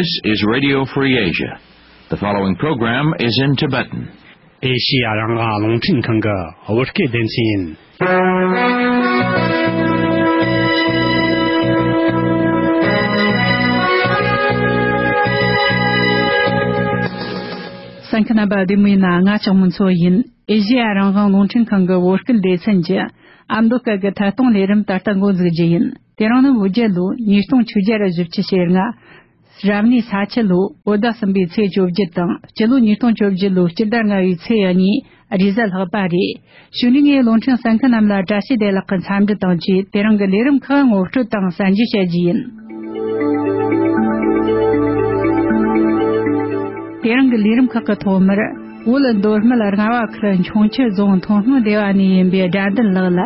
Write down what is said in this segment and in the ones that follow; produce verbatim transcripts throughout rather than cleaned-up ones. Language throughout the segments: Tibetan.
This is Radio Free Asia. The following program is in Tibetan. ཨེ་ཤི་ཡ་རང་དབང་རླུང་འཕྲིན་ཁང་གི་བོད་སྐད་སྡེ་ཚན་ཡིན། གསན་མཁན་རྣམ་པ་བདེ་མོ་ཡིན་ན། ང་ལྕགས་མོ་མཚོ་ཡིན། ཨེ་ཤི་ཡ་རང་དབང་རླུང་འཕྲིན་ཁང་གི་བོད་སྐད་སྡེ་ཚན་གྱི་ཨ་མདོ་སྐད་ཀྱི་ཐད་གཏོང་ལས་རིམ་ད་ལྟ་འགོ་འཛུགས་རྒྱུ་ཡིན། དེ་རིང་ནི་བོད་རྒྱལ་ལོ་ཉིས་སྟོང་བཅོ་བརྒྱད་བཞི་བཅུ་ཞེ་ལྔ། རབ་གནས་ས་ཁྱི་ལོ་བོད་ཟླ་གསུམ་པའི་ཚེས་བཅོ་བརྒྱད་དང་། སྤྱི་ལོ་ཉིས་སྟོང་བཅོ་བརྒྱད་ལོའི་སྤྱི་ཟླ་ལྔ་བའི་ཚེས་གཉིས་རེས་གཟའ་ལྷག་པ་རེད། གཞུག་ནས་ངས་བློ་འཕྲིན་གསན་མཁན་རྣམས་ལ་བཀྲ་ཤིས་བདེ་ལེགས་ཀྱི་འཚམས་འདྲི་དང་བཅས། དེ་རིང་གི་ལས་རིམ་ཁག་ངོ་སྤྲོད་དང་གསན་རྒྱུ་བྱ་རྒྱུ་ཡིན། དེ་རིང་གི་ལས་རིམ་ཁག་གི་ཐོག་མར། བོད་མདོ་སྨད་རྔ་བ་ཁུལ་འཕྱོངས་ཁྱི་རྫོང་མཐོང་སྨོན་སྡེ་བ་ནས་ཡིན་པའི་དགྲ་འདུལ་ལགས་ལ།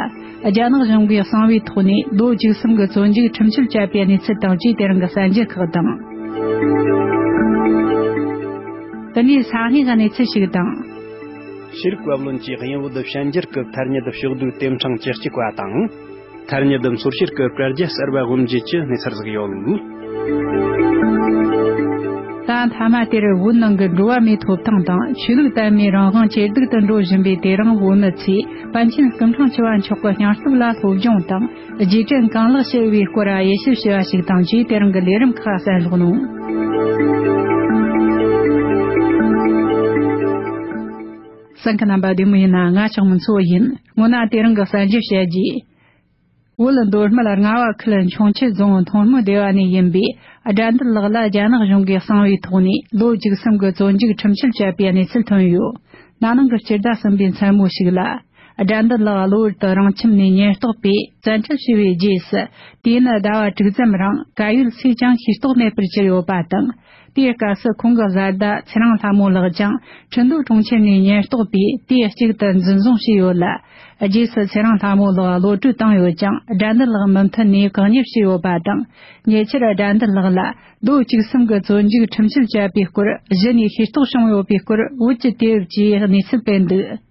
རྒྱ་ནག་གཞུང་གིས་གསང་བའི་ཐོག་ནས་ལོ་བཅུ་གསུམ་གྱི་བཙོན་འཇུག་ཁྲིམས་གཅོད་བཅད་པའི་གནས་ཚུལ་དང་བཅས། དེ་རིང་གི་གསར་འགྱུར་ཁག་དང་། དེ་ནས་ས་གནས་ཀྱི་གནས་ཚུལ་ཞིག་དང་། ཤེས་རིག་བཀའ་བློན་གྱིས་དབྱིན་བོད་ཕྱི་འགྱུར་གྱི་ཐ་སྙད་ཕྱོགས་བསྡུས་དེབ་ཕྲེང་བཅུ་གཅིག་པ་དང་། ཐ་སྙད་འཚོལ་བཤེར་གྱི་བཀའ་རྒྱ་གསར་པ་དབུ་འབྱེད་ཀྱི་གནས་ཚུལ་ཟིག་ཡོད། ད་མཐའ་མ་དེར་བོད་ནང་གི་འགྲོ་བ་མིའི་ཐོབ་ཐང་དང་ཆོས་ལུགས་དད་མོས་རང་དབང་ཇེ་སྡུག་ཏུ་འགྲོ་བཞིན་པའི། དེ་རིང་བོད་མི་ཚོས་པཎ་ཆེན་སྐུ་ཕྲེང་བཅུ་བ་མཆོག་གི་སྙིང་སྟོབས་ལ་སློབ་སྦྱོང་དང་རྗེས་དྲན་གང་ལེགས་ཞུ་བའི་སྐོར་དབྱེ་ཞིབ་ཞུ་བ་ཞིག་དང་བཅས། དེ་རིང་གི་ལས་རིམ་ཁག་གསན་རོགས་གནང་། གསན་མཁན་རྣམ་པ་བདེ་མོ་ཡིན་ན། ང་ལྕགས་མོ་མཚོ་ཡིན། སྔོན་ན་དེ་རིང་གི་གསར་འགྱུར་བཤད་རྒྱུ། བོད་མདོ་སྨད་རྔ་བ་ཁུལ་འཕྱོངས་ཁྱི་རྫོང་མཐོང་སྨོན་སྡེ་བ་ནས་ཡིན་པའི་དགྲ་འདུལ་ལགས་ལ་རྒྱ་ནག་གཞུང་གིས་གསང་བའི་ཐོག་ནས་ལོ་བཅུ་གསུམ་གྱི་བཙོན་འཇུག་ཁྲིམས་གཅོད་བཅད་པའི་གནས་ཚུལ་ཐོན་ཡོད། ན་ནིང་གི་སྤྱི་ཟླ་གསུམ་པའི་མཚན་མོ་ཞིག་ལ། དགྲ་འདུལ་ལགས་གློ་བུར་དུ་རང་ཁྱིམ་ནས་ཉེན་རྟོག་པས་བཙན་ཁྲིད་བྱས་པའི་རྗེས་སུ། དུས་ཡུན་ཟླ་བ་དྲུག་ཙམ་རིང་ག་ཡོད་ཚད་ཀྱང་ཤེས་རྟོགས་མེད་པར་གྱུར་ཡོད་པ་དང་། དེའི་སྐབས་སུ་ཁོང་གི་བཟའ་ཟླ་ཚེ་རིང་ལྷ་མོ་ལགས་ཀྱང་ཁྲིན་ཏུའུ་གྲོང་ཁྱེར་ནས་ཉེན་རྟོག་པས་དུས་གཅིག་ཏུ་འཛིན་བཟུང་བྱས་ཡོད་ལ། རྗེས་སུ་ཚེ་རིང་ལྷ་མོ་ལགས་གློད་གྲོལ་བཏང་ཡོད་ཀྱང་། དགྲ་འདུལ་ལགས་མུ་མཐུད་ནས་བཀག་ཉར་བྱས་ཡོད་པ་དང་། ཉེ་ཆར་དགྲ་འདུལ་ལགས་ལ་ལོ་བཅུ་གསུམ་གྱི་བཙོན་འཇུག་ཁྲིམས་གཅོད་བཅད་པའི་སྐོར་གཞི་ནས་ཤེས་རྟོགས་བྱུང་ཡོད་པའི་སྐོར་བོད་ཀྱི་དུས་བབ་ཀྱིས་གནས་ཚུལ་སྤེལ་འདུག།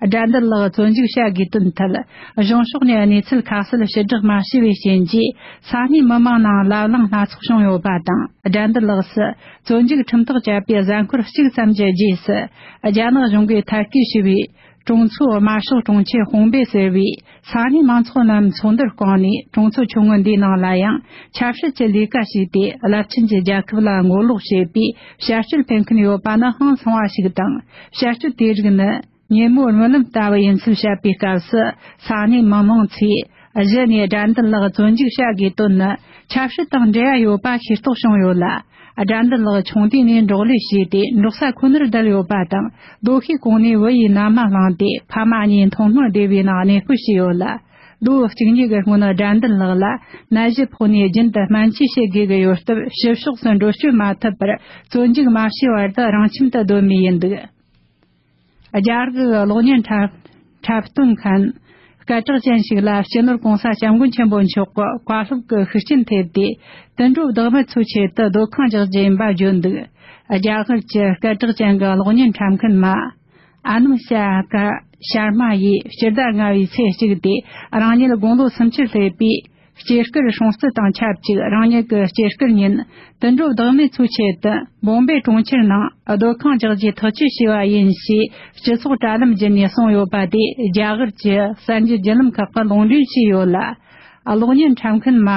དགྲ་འདུལ་ལགས་བཙོན་འཇུག་བྱ་དགོས་དོན་ཐད། གཞུང་ཕྱོགས་ནས་གནས་ཚུལ་ཁ་གསལ་ཕྱིར་བསྒྲགས་མ་བྱས་པའི་རྐྱེན་གྱིས། ས་གནས་མི་མང་ནང་ལབ་གླེང་སྣ་ཚོགས་བྱུང་ཡོད་པ་དང་། དགྲ་འདུལ་ལགས་སུ་བཙོན་འཇུག་ཁྲིམས་ཐག་བཅད་པའི་གཟའ་འཁོར་གཅིག་ཙམ་གྱི་རྗེས་སུ། རྒྱ་ནག་གཞུང་གིས་ཐད་ཀའི་ཞི་བའི་གྲོང་ཚོ་དམར་ཤོག་གྲོང་ཁྱེར་ཧུང་པེ་ཟེར་བའི་ས་གནས་མང་ཚོགས་རྣམས་ཚོགས་འདུར་བསྐོངས་ནས། གྲོང་ཚོ་ཆུང་ངུ་འདིའི་ནང་ལ་ཡང་ཆབ་སྲིད་ཀྱི་ལས་ཀ་བྱས་ཏེ། རླབས་ཆེན་གྱི་རྒྱལ་ཁབ་ལ་ངོ་ལོག་བྱེད་པའི་བྱ་སྤྱོད་སྤེལ་མཁན་ཡོད་པ་ནི་ཧང་སང་བ་ཞིག་དང་། བྱ་སྤྱོད་དེ་རིགས་ནི། ཉིན་མོར་རྨི་ལམ་ལྟ་བུ་ཡིན་ཚུལ་བཤད་པའི་སྐབས་སུ། ས་གནས་མི་མང་ཚོས་གཞི་ནས་དགྲ་འདུལ་ལགས་བཙོན་འཇུག་བྱ་དགོས་དོན་ནི་ཆབ་སྲིད་དང་འབྲེལ་བ་ཡོད་པ་ཤེས་རྟོགས་བྱུང་ཡོད་ལ། དགྲ་འདུལ་ལགས་ཆུང་དུས་ནས་འབྲོག་ལས་བྱས་ཏེ། འབྲོག་ས་ཁོ་ནར་བསྡད་ཡོད་པ་དང་། ལྡོག་ཤེས་གོང་ནས་བུ་ཡི་མནའ་མ་བླངས་ཏེ། ཕ་མ་གཉིས་མཐོང་སྨོན་སྡེ་བའི་ནང་གནས་སྤོས་བྱས་ཡོད་ལ། ལོ་གཅིག་གཉིས་ཀྱི་སྔོན། དགྲ་འདུལ་ལགས་ལ་ནད་གཞི་ཕོག་ནས་རྒྱུན་དུ་སྨན་བཅོས་བྱེད་དགོས་ཀྱི་ཡོད་སྟབས། ཕྱི་ཕྱོགས་སུ་འགྲོ་སྐྱོད་མ་ཐུབ་པར། བཙོན་འཇུག་མ་བྱས་བར་དུ་རང་ཁྱིམ་དུ་སྡོད་མུས་ཡིན་འདུག། རྒྱ་གར་གྱི་གློག་བརྙན་འཁྲབ་འཁྲབ་སྟོན་མཁན་སྐད་གྲགས་ཅན་ཞིག་ལ། སྤྱི་ནོར་༸གོང་ས་༸སྐྱབས་མགོན་ཆེན་པོ་མཆོག་གི་བཀའ་སློབ་ཀྱི་ཤུགས་རྐྱེན་ཐེབས་ཏེ། དུད་འགྲོ་བདག་མེད་ཚོའི་ཆེད་དུ་སྡོད་ཁང་རྒྱག་རྒྱུ་ཡིན་པ་བརྗོད་འདུག། རྒྱ་གར་གྱི་སྐད་གྲགས་ཅན་གྱི་གློག་བརྙན་འཁྲབ་མཁན་མ། ཨ་ནུ་ཤ་ཀ་ཤར་མ་ཡིས་སྤྱི་ཟླ་ལྔ་བའི་ཚེས་གཅིག་སྟེ། རང་ཉིད་དགུང་ལོ་སུམ་ཅུར་སླེབས་པའི་སྐྱེས་སྐར་སྲུང་བརྩི་དང་ཆབས་ཅིག། རང་ཉིད་ཀྱི་སྐྱེས་སྐར་ཉིན། དུད་འགྲོ་བདག་མེད་ཚོའི་ཆེད་དུ་བོམ་བེ་གྲོང་ཁྱེར་ནང་སྡོད་ཁང་རྒྱག་རྒྱུའི་ཐག་གཅོད་བྱས་པ་ཡིན་ཞེས། སྤྱི་ཚོགས་དྲ་ལམ་བརྒྱུད་ནས་གསུངས་ཡོད་པ་དེ། རྒྱ་གར་གྱི་གསར་འགྱུར་བརྒྱུད་ལམ་ཁག་གིས་ལུང་འདྲེན་བྱས་ཡོད་ལ། གློག་བརྙན་འཁྲབ་མཁན་མ།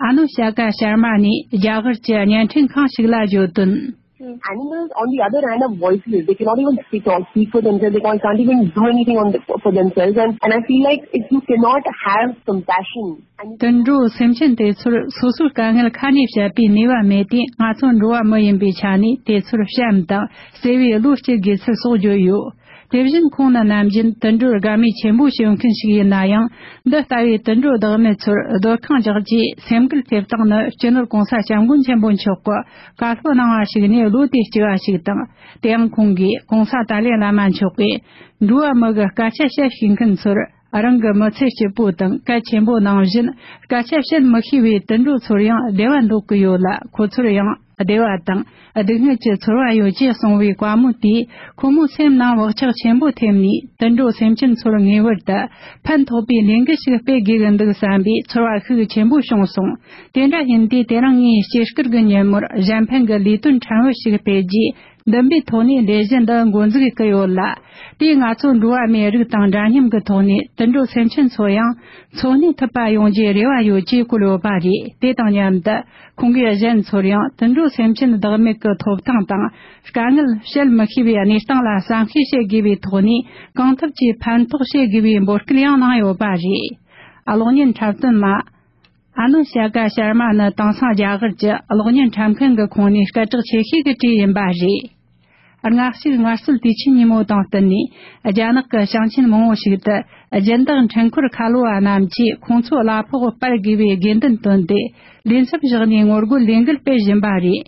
ཨ་ནུ་ཤ་ཀ་ཤར་མ་ནི་རྒྱ་གར་གྱི་བརྙན་འཕྲིན་ཁང་ཞིག་ལ་བརྗོད་དོན། Animals, on the other hand, are voiceless. They cannot even speak or speak for themselves. They can't, can't even do anything on the, for themselves. And, and I feel like if you cannot have compassion, and དུད་འགྲོ་སེམས་ཅན་དེ་ཚོར་སོ་སོའི་དཀའ་ངལ་ཁ་ནས་བཤད་པའི་ནུས་པ་མེད་དུས། ང་ཚོ་འགྲོ་བ་མི་ཡིན་པའི་ཆ་ནས་དེ་ཚོར་བྱམས་དང་བརྩེ་བའི་བློ་སྐྱེ་དགོས་ཚུལ་སོགས་བརྗོད་ཡོད། དེ་བཞིན་ཁོང་ནི་ནམ་རྒྱུན་དུད་འགྲོར་དགའ་མོས་ཆེན་པོ་བྱེད་མཁན་ཞིག་ཡིན་ན་ཡང་། འདི་ལྟ་བུའི་དུད་འགྲོ་བདག་མེད་ཚོར་སྡོད་ཁང་རྒྱག་རྒྱུའི་སེམས་འགུལ་ཐེབས་སྟངས་ནི། སྤྱི་ནོར་༸གོང་ས་༸སྐྱབས་མགོན་ཆེན་པོ་མཆོག་གིས་བཀའ་སློབ་གནང་བ་ཞིག་ནས་བློ་དེ་སྐྱེ་བ་ཞིག་དང་། དེའང་ཁོང་གིས་༸གོང་ས་ཏཱ་ལའི་བླ་མ་མཆོག་གིས། འགྲོ་བ་མི་གི་སྐད་ཆ་བཤད་ཤེས་མཁན་ཚོར་རང་གི་མི་ཚེ་སྐྱིད་པོ་དང་གལ་ཆེན་པོ་ནང་བཞིན། སྐད་ཆ་བཤད་མི་ཤེས་པའི་དུད་འགྲོ་ཚོར་ཡང་བདེ་བ་འདོད་ཀྱི་ཡོད་ལ། ཁོ་ཚོར་ཡང་ བདེ་བ་དང་སྡུག་བསྔལ་གྱི་ཚོར་བ་ཡོད་ཅེས་གསུངས་པའི་བཀའ་མོལ་དེས་ཁོ་མོའི་སེམས་ནང་བག་ཆགས་ཆེན་པོ་ཐེབས་ནས། དུད་འགྲོ་སེམས་ཅན་ཚོར་ངེས་པར་དུ་ཕན་ཐོགས་པའི་ལས་འགུལ་ཞིག་སྤེལ་དགོས་ཀྱི་འདུག་བསམ་པའི་ཚོར་བ་ཤུགས་ཆེན་པོ་བྱུང་སོང་། དེ་འདྲ་ཡིན་དུས་དེ་རིང་ངས་སྐྱེ་སྐར་གྱི་ཉིན་མོར་གཞན་ཕན་གྱི་ལས་དོན་ཕྲན་བུ་ཞིག་སྤེལ་རྗེས། འདུན་པའི་ཐོག་ནས་ལས་གཞི་འདི་འགོ་འཛུགས་ཀྱི་ཡོད་ལ། དེས་ང་ཚོ་འགྲོ་བ་མིའི་རིགས་དང་འདྲ་མཉམ་གྱི་ཐོག་ནས་དུད་འགྲོ་སེམས་ཅན་ཚོ་ཡང་འཚོ་གནས་ཐུབ་པ་ཡོང་རྒྱུའི་རེ་བ་ཡོད་ཅེས་བཀོད་ཡོད་པ་རེད། དེ་དང་མཉམ་དུ་ཁོང་གིས་གཞན་ཚོར་ཡང་དུད་འགྲོ་སེམས་ཅན་བདག་མེད་ཀྱི་ཐོབ་ཐང་དང་དཀའ་ངལ་བཤད་མི་ཤེས་པའི་གནས་སྟངས་ལ་བསམ་ཤེས་བྱེད་དགོས་པའི་ཐོག་ནས་གང་ཐུབ་ཀྱིས་ཕན་ཐོགས་བྱེད་དགོས་པའི་འབོད་སྐུལ་ཡང་གནང་ཡོད་པ་རེད། གློག་བརྙན་འཁྲབ་སྟོན་མ། ཨ་ནུ་ཤ་ཀ་ཤར་མ་ནི་དེང་སང་རྒྱ་གར་གྱི་གློག་བརྙན་འཁྲབ་མཁན་གྱི་ཁོངས་ནས་སྐད་གྲགས་ཆེ་ཤོས་ཀྱི་གྲས་ཡིན་པ་རེད། སྔ་གཞུག་ངལ་རྩོལ་དུས་ཆེན་ཉིན་མོ་དང་བསྟུན་ནས། རྒྱ་ནག་གི་ཞིང་ཆེན་མང་བོ་ཞིག་ཏུ་སྦྱིན་བདག་འཕྲུལ་འཁོར་ཁ་ལོ་བ་རྣམས་ཀྱིས་ཁོང་ཚོའི་གླ་ཕོགས་སྤར་དགོས་པའི་དགོས་འདུན་བཏོན་ཏེ། ལས་མཚམས་བཞག་ནས་ངོ་རྒོལ་ལས་འགུལ་སྤེལ་བཞིན་པ་རེད།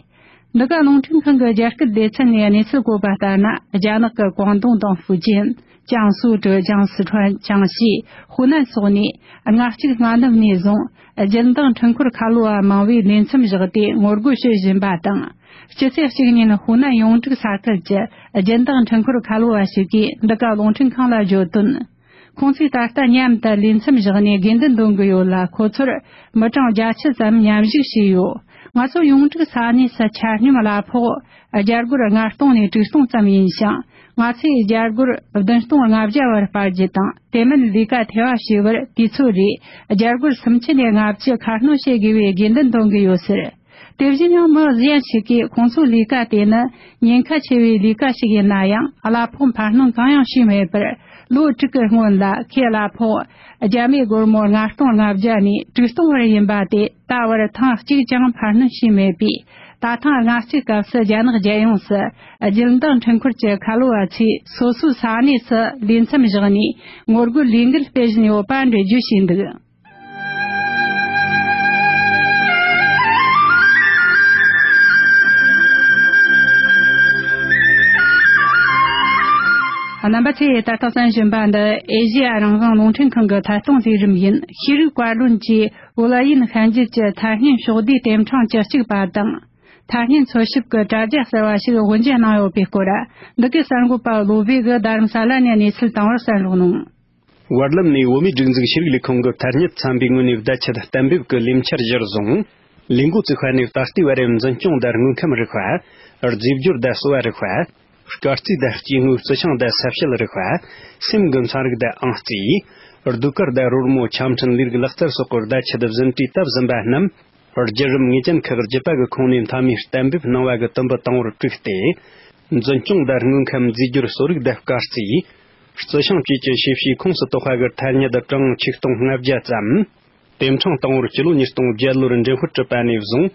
འདི་ག་རླུང་འཕྲིན་ཁང་གི་རྒྱ་སྐད་སྡེ་ཚན་ནས་གནས་ཚུལ་བཀོད་པ་ལྟར་ན། རྒྱ་ནག་གི་ཀོང་ཏུང་དང་ཧྥུ་ཅན། ཅང་སུའུ། ཀྲེ་ཅང་། སི་ཁྲོན། ཅང་ཞི། ཧུའུ་ནན་སོགས་ནས་སྔ་གཅིག་སྔ་ནུབ་ནས་བཟུང་སྦྱིན་བདག་འཕྲུལ་འཁོར་ཁ་ལོ་བ་མང་བོས་ལས་མཚམས་བཞག་སྟེ་ངོ་རྒོལ་བྱེད་བཞིན་པ་དང་། སྤྱི་ཚེས་གཅིག་ཉིན་ཧུའུ་ནན་ཡོངས་ཁྲུག་ས་ཁུལ་གྱི་སྦྱིན་བདག་འཕྲུལ་འཁོར་ཁ་ལོ་བ་ཞིག་གིས་འདི་ག་རླུང་འཕྲིན་ཁང་ལ་བརྗོད་དོན། ཁོང་ཚོས་ད་ལྟ་མཉམ་དུ་ལས་མཚམས་བཞག་ནས་དགོས་འདུན་འདོན་གྱི་ཡོད་ལ། ཁོ་ཚོར་མི་གྲངས་བརྒྱད་ཅུ་ཙམ་མཉམ་ཞུགས་བྱས་ཡོད། ང་ཚོ་ཡོངས་ཁྲུག་ས་གནས་སུ་ཆ་སྙོམས་གླ་ཕོགས་རྒྱ་སྒོར་ལྔ་སྟོང་ནས་དྲུག་སྟོང་ཙམ་ཡིན་ཞིང་། ང་ཚོས་རྒྱ་སྒོར་བདུན་སྟོང་ལྔ་བརྒྱ་བར་སྤར་རྒྱུ་དང་། དེ་མིན་ལས་ཀ་ཐེ་བ་བྱས་པར་དུས་ཚོད་རེ་རྒྱ་སྒོར་སུམ་ཅུ་ནས་ལྔ་བཅུ་ཁ་སྣོན་བྱེད་དགོས་པའི་དགོས་འདུན་འདོན་གྱི་ཡོད་ཟེར། དེ་བཞིན་ཡང་མི་གཞན་ཞིག་གིས་ཁོང་ཚོའི་ལས་ཀ་དེ་ནི་ཉེན་ཁ་ཆེ་བའི་ལས་ཀ་ཞིག་ཡིན་ན་ཡང་། གླ་ཕོགས་འཕར་སྣོན་གང་ཡང་བྱས་མེད་པར། ལོ་དྲུག་གི་སྔོན་ལ་ཁོས་གླ་ཕོགས་རྒྱ་མའི་སྒོར་མོ་ལྔ་སྟོང་ལྔ་བརྒྱ་ནས་དྲུག་སྟོང་བར་ཡིན་པ་དེ་ད་བར་ཐེངས་གཅིག་ཀྱང་འཕར་སྣོན་བྱས་མེད་པས། ད་ཐེངས་སྔ་ཕྱིའི་སྐབས་སུ་རྒྱ་ནག་རྒྱལ་ཡོངས་སུ་སྦྱིན་བདག་འཕྲུལ་འཁོར་གྱི་ཁ་ལོ་བ་ཚོས་སོ་སོའི་ས་གནས་སུ་ལས་མཚམས་བཞག་ནས་ངོ་རྒོལ་ལས་འགུལ་སྤེལ་བཞིན་ཡོད་པ་འགྲེལ་བརྗོད་བྱས་འདུག། རྣམ་པ་ཚོས་ད་ལྟ་གསན་བཞིན་པ་འདི་ཨེ་ཤེ་ཡ་རང་དབང་རླུང་འཕྲིན་ཁང་གི་ཐད་གཏོང་ལས་རིམ་ཡིན། ཤེས་རིག་བཀའ་བློན་གྱིས་ཝུ་ལ་ཡིན་ཤན་རྒྱུད་ཀྱི་ཐ་སྙད་ཕྱོགས་བསྡུས་དེབ་ཕྲེང་བཅུ་གཅིག་པ་དང་། ཐ་སྙད་འཚོལ་ཞིབ་ཀྱི་དྲ་རྒྱ་གསར་བ་ཞིག་དབུ་འབྱེད་གནང་ཡོད་པའི་སྐོར། འདི་གའི་གསར་འགོད་པ་བློ་བྷེ་གིས་རྡ་རམ་ས་ལ་ནས་གནས་ཚུལ་བཏང་བར་གསན་རོགས་གནང་། བར་ལམ་ནས་བོད་མིའི་སྒྲིག་འཛུགས་ཤེས་རིག་ལས་ཁུངས་ཀྱི་ཐ་སྙད་ཚན་པའི་ངོས་ནས་བརྡ་ཆད་གཏན་འབེབས་ཀྱི་ལས་འཆར་གཞིར་བཟུང་། ལས་འགོ་བཙུགས་པ་ནས་ད་ལྟའི་བར་རེ་འཛིན་སྐྱོང་དང་དངོས་ཁམས་རིག་པ། རྫས་སྦྱོར་དང་གསོ་བ་རིག་པ། སྐར་རྩིས་དང་སྐྱེ་དངོས་རྩི་ཤིང་དང་ས་དཔྱད་རིག་པ། སེམས་ཀྱི་ཚན་རིག་དང་ཨང་རྩིས། ཟློས་གར་དང་རོལ་མོ། ཆ་འཕྲིན་ལས་རིགས་ལག་རྩལ་སོགས་ཀྱི་བརྡ་ཆད་ཟིན་བྲིས་བཏབ་ཟིན་པ་རྣམས། བརྒྱུད་རིམ་ངེས་ཅན་ཁག་བརྒྱུད་པ་གི་ཁོངས་ནས་མཐའ་མའི་གཏན་འབེབས་གནང་བ་གི་དུམ་བུ་དང་པོར་བཅུག་སྟེ། འཛིན་སྐྱོང་དང་དངོས་ཁམས། རྫས་སྦྱོར་གསོ་རིག་དང་སྐར་རྩིས། རྩི་ཤིང་བཅས་ཀྱི་ཤེས་བྱའི་ཁོངས་སུ་གཏོགས་པ་གི་ཐ་སྙད་གྲངས་ཆིག་སྟོང་ལྔ་བརྒྱ་ཙམ། དེབ་ཕྲེང་དང་པོར་སྤྱི་ལོ་ཉིས་སྟོང་བརྒྱད་ལོར་འགྲེམས་སྤེལ་གྲུབ་པ་ནས་བཟུང་།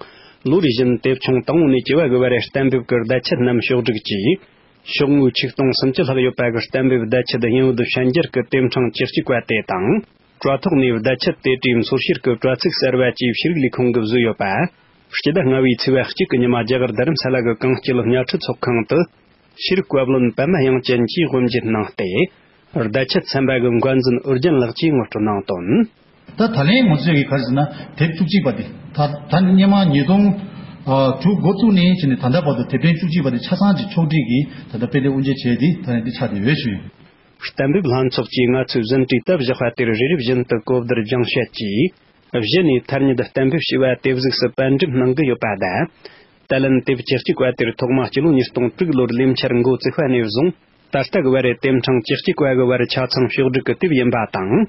ལོ་རེ་བཞིན་དེབ་ཆུང་དང་པོ་ནས་བཅུ་བ་གི་བར་གཏན་འབེབས་ཀྱི་བརྡ་ཆད་རྣམས་ཕྱོགས་བསྒྲིགས་ཀྱིས། ཤོག་ངོས་ཆིག་སྟོང་སུམ་ཅུ་ལྷག་ཡོད་པ་གི་གཏན་འབེབས་བརྡ་ཆད་དབྱིན་བོད་ཤན་སྦྱར་གྱི་དེབ་ཕྲེང་བཅུ་གཅིག་པ་དེ་དང་། དྲ་ཐོག་ནས་བརྡ་ཆད་དེ་གྲས་འཚོལ་བཤེར་གྱི་དྲ་ཚིགས་གསར་བ་བཅས་ཤེས་རིག་ལས་ཁུངས་ཀྱིས་བཟོས་ཡོད་པ། སྤྱི་ཟླ་ལྔ་བའི་ཚེས་པ་གཅིག་གི་ཉི་མ་རྒྱ་གར་རྡ་རམ་ས་ལ་གི་གངས་སྐྱིད་གཉའ་ཁྲི་ཚོགས་ཁང་དུ། ཤེས་རིག་བཀའ་བློན་པདྨ་དབྱངས་ཅན་གྱིས་དབུ་འབྱེད་གནང་སྟེ། བརྡ་ཆད་ཚན་པ་གི་འགོ་འཛིན་ཨོ་རྒྱན་ལགས་ཀྱིས་ངོ་སྤྲོད་གནང་དོན། ད་ད་ལན་ང་ཚོས་ཀྱི་ག་རེ་ཟེར་ན་དེབ་བཅུ་གཅིག་པ་དེ་ད་ད་སྔོན་མ་ཉིས་སྟོང་དྲུག་འགོ་བཙུགས་ནས་བྱས་ནས་ད་ལྟ་བར་དུ་དེབ་ཕྲེང་བཅུ་གཅིག་པ་དེ་ཆ་ཚང་གི་ཕྱོགས་སྒྲིག་གིས་ད་ལྟ་དཔེ་དེབ་དབུ་འབྱེད་བྱས་ཏེ་ད་ནས་འདི་ཆགས་བསྡད་ཡོད་ཞུ་ཡིན། གཏན་འབེབས་ལྷན་ཚོགས་ཀྱིས་ང་ཚོས་ཟིན་བྲིས་བཏབ་བཞག་པ་དེར་རེ་རེ་བཞིན་དུ་གོ་བསྡུར་སྦྱང་བཤད་ཀྱིས། གཞི་ནས་ཐ་སྙད་གཏན་འབེབས་བྱས་པ་དེ་གཟུགས་སུ་པར་འགྲེམས་གནང་གི་ཡོད་པ་དང་། དེ་ལན་དེབ་བཅུ་གཅིག་པ་དེར་ཐོག་མ་སྤྱི་ལོ་ཉིས་སྟོང་དྲུག་ལོར་ལས་འཆར་འགོ་བཙུགས་པ་ནས་བཟུང་ད་ལྟ་གི་བར་དེབ་ཕྲེང་བཅུ་གཅིག་པ་གི་བར་ཆ་ཚང་ཕྱོགས་སྒྲིག་གི་དེབ་ཡིན་པ་དང་།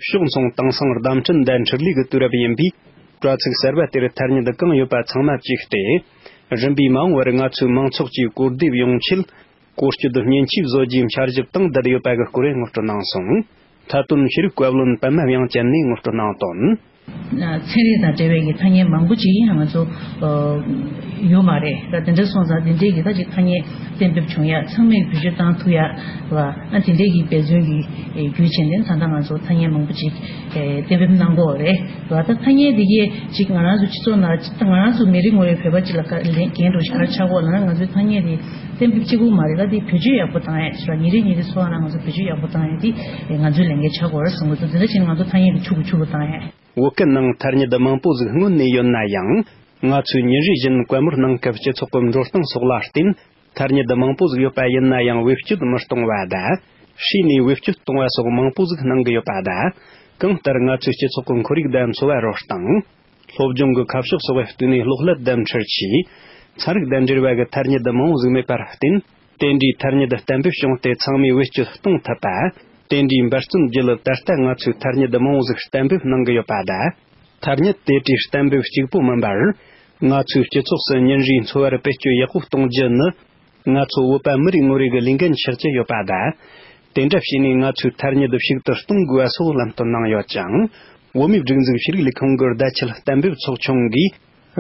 ཕྱོགས་མཚུངས་དེང་སང་བརྡ་འཕྲིན་དང་འཕྲུལ་ལས་ཀྱི་དུས་རབས་ཡིན་པས། དྲ་ཚིགས་གསར་པ་དེར་ཐ་སྙད་གང་ཡོད་པ་ཚང་མ་བཅུག་སྟེ། རིམ་པས་མ་འོངས་པར་ང་ཚོའི་མང་ཚོགས་ཀྱིས་གོ་བདེ་ཡོང་ཆེད། གོ་སྐྱོད་མཉེན་ཆས་བཟོ་རྒྱུའི་འཆར་གཞི་དང་བསྡད་ཡོད་པ་གི་སྐོར་ངོ་སྤྲོད་གནང་སོང་། མཐའ་དོན་ཤེས་རིག་བཀའ་བློན་པདྨ་དབྱངས་ཅན་ནས་ངོ་སྤྲོད་གནང་དོན། ཚན་རིག་དང་འབྲེལ་བའི་གི་ཐ་སྙད་མང་པོ་ཅིག་ང་ཚོ་ཡོད་མ་རེད། ད་དེ་འདྲ་སོང་ཙང་དེ་འདྲའི་གི་ད་ཅིག་ཐ་སྙད་གཏན་འབེབས་བྱུང་ཡ་ཚང་མས་བེད་སྤྱོད་བཏང་ཐུབ་ཡ་ལ་ཨ་དེ་འདྲའི་གི་འབད་བརྩོན་གྱི་བརྒྱུད་བྱས་ནས་ད་ལྟ་ང་ཚོ་ཐ་སྙད་མང་པོ་ཅིག་གཏན་འབེབས་གནང་གི་ཡོད་རེད། ད་ད་ཐ་སྙད་དེ་གས་ཅིག་ང་རང་ཚོ་སྤྱི་ཚོགས་ནང་ང་རང་ཚོ་མི་རེ་ངོ་རེ་བོད་པ་ཅིག་ལ་འགན་འདྲ་ཞིག་ག་རེ་ཆགས་ཀྱི་ཡོད་ལབ་ན་ང་ཚོའི་ཐ་སྙད་དེ། གཏན་འབེབས་གཅིག་པུ་མ་རེད་ལ་དེ་བེད་སྤྱོད་ཡག་པོ་བཏང་ཡ་ཞེས་པ་ཉིན་རེ་ཉིན་རེ་འཚོ་བ་ནང་ང་ཚོ་བེད་སྤྱོད་ཡག་པོ་བཏང་ཡ་དེ་ང་ཚོའི་ལས་འགན་ཆགས་ཀྱི་ཡོད་རེད་བསམ་གྱི་འདུག་དེ་འདྲ་བྱས་ན་ང་ཚོ་ཐ་སྙད་དེ་ཕྱུག་པོ་ཕྱུག་པོ་བཏང་ཡ། བོད་སྐད་ནང་ཐ་སྙད་མང་པོ་ཟིག་སྔོན་ནས་ཡོད་ན་ཡང་ ང་ཚོས་ཉིན་རེ་བཞིན་བཀའ་མོལ་གནང་སྐབས་སྤྱི་ཚོགས་ཀྱི་འགྲོ་སྟངས་སོགས་ལ་བརྟེན། ཐ་སྙད་མང་པོ་ཟིག་ཡོད་པ་ཡིན་ན་ཡང་བེད་སྤྱོད་མི་གཏོང་བ་དང་། ཤེས་ནས་བེད་སྤྱོད་གཏོང་བ་སོགས་མང་པོ་ཟིག་གནང་གི་ཡོད་པ་དང་། གང་ལྟར་ང་ཚོའི་སྤྱི་ཚོགས་ཀྱི་ཁོར་ཡུག་དང་འཚོ་བ་རོལ་སྟངས། སློབ་སྦྱོང་གི་ཁ་ཕྱོགས་སོགས་བལྟས་ནས་གློག་ཀླད་དང་འཕྲུལ་ཆས། ཚན་རིག་དང་འབྲེལ་བ་གི་ཐ་སྙད་མང་བོ་ཟིག་མེད་པར་བརྟེན། དེ་འདྲའི་ཐ་སྙད་གཏན་འབེབས་བྱུང་སྟེ་ཚང་མས་བེད་སྤྱོད་གཏོང་ཐུབ་པ། དེ་འདྲའི་འབད་བརྩོན་བརྒྱུད་ད་ལྟ་ང་ཚོས་ཐ་སྙད་མང་བོ་ཟིག་གཏན་འབེབས་གནང་གི་ཡོད་པ་དང་། ཐ་སྙད་དེ་གའི་གཏན་འབེབས་གཅིག་པོ་མིན་པར། ང་ཚོའི་སྤྱི་ཚོགས་སུ་ཉིན་རེའི་འཚོ་བར་བེད་སྤྱོད་ཡག་པོ་གཏོང་རྒྱུ་ནི། ང་ཚོ་བོད་པ་མི་རེ་ངོ་རེ་གི་ལས་འགན་ཆགས་ཀྱི་ཡོད་པ་དང་། དེ་འདྲ་བྱས་ནས་ང་ཚོའི་ཐ་སྙད་ཞིབ་ཏུ་གཏོང་དགོས་པ་སོགས་ལམ་སྟོན་གནང་ཡོད་ཅིང་། བོད་མིའི་སྒྲིག་འཛུགས་ཤེས་རིག་ལས་ཁུངས་ཀྱི་བརྡ་ཁྱབ་གཏན་འབེབས་ཚོགས་ཆུང་གིས།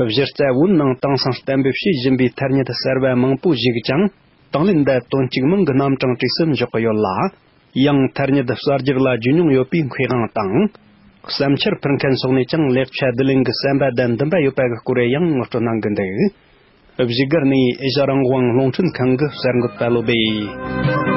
གཞི་རྩ་བོད་ནང་དེང་སང་གཏན་འབེབས་བྱེད་བཞིན་པའི་ཐ་སྙད་གསར་བ་མང་པོ་ཞིག་ཀྱང་དང་ལེན་དང་དོན་གཅིག་མིང་གི་རྣམ་གྲངས་བྲིས་སུ་འཇོག་གི་ཡོད་ལ། ཡང་ཐ་སྙད་གསར་བསྒྱུར་ལ་རྒྱུས་མྱོང་ཡོད་པའི་མཁས་དབང་དང་། བསམ་འཆར་ཕུལ་མཁན་སོགས་ནས་ཀྱང་ལེགས་ཆ་བསྡུ་ལེན་གྱི་བསམ་པ་དང་འདུན་པ་ཡོད་པ་གི་སྐོར་ཡང་ངོ་སྤྲོད་གནང་གི་འདུག་བཞུགས་སྒར་ནས་ཨེ་ཤ་རང་དབང་རླུང་འཕྲིན་ཁང་གི་གསར་འགོད་པ་བློ་སྦེ།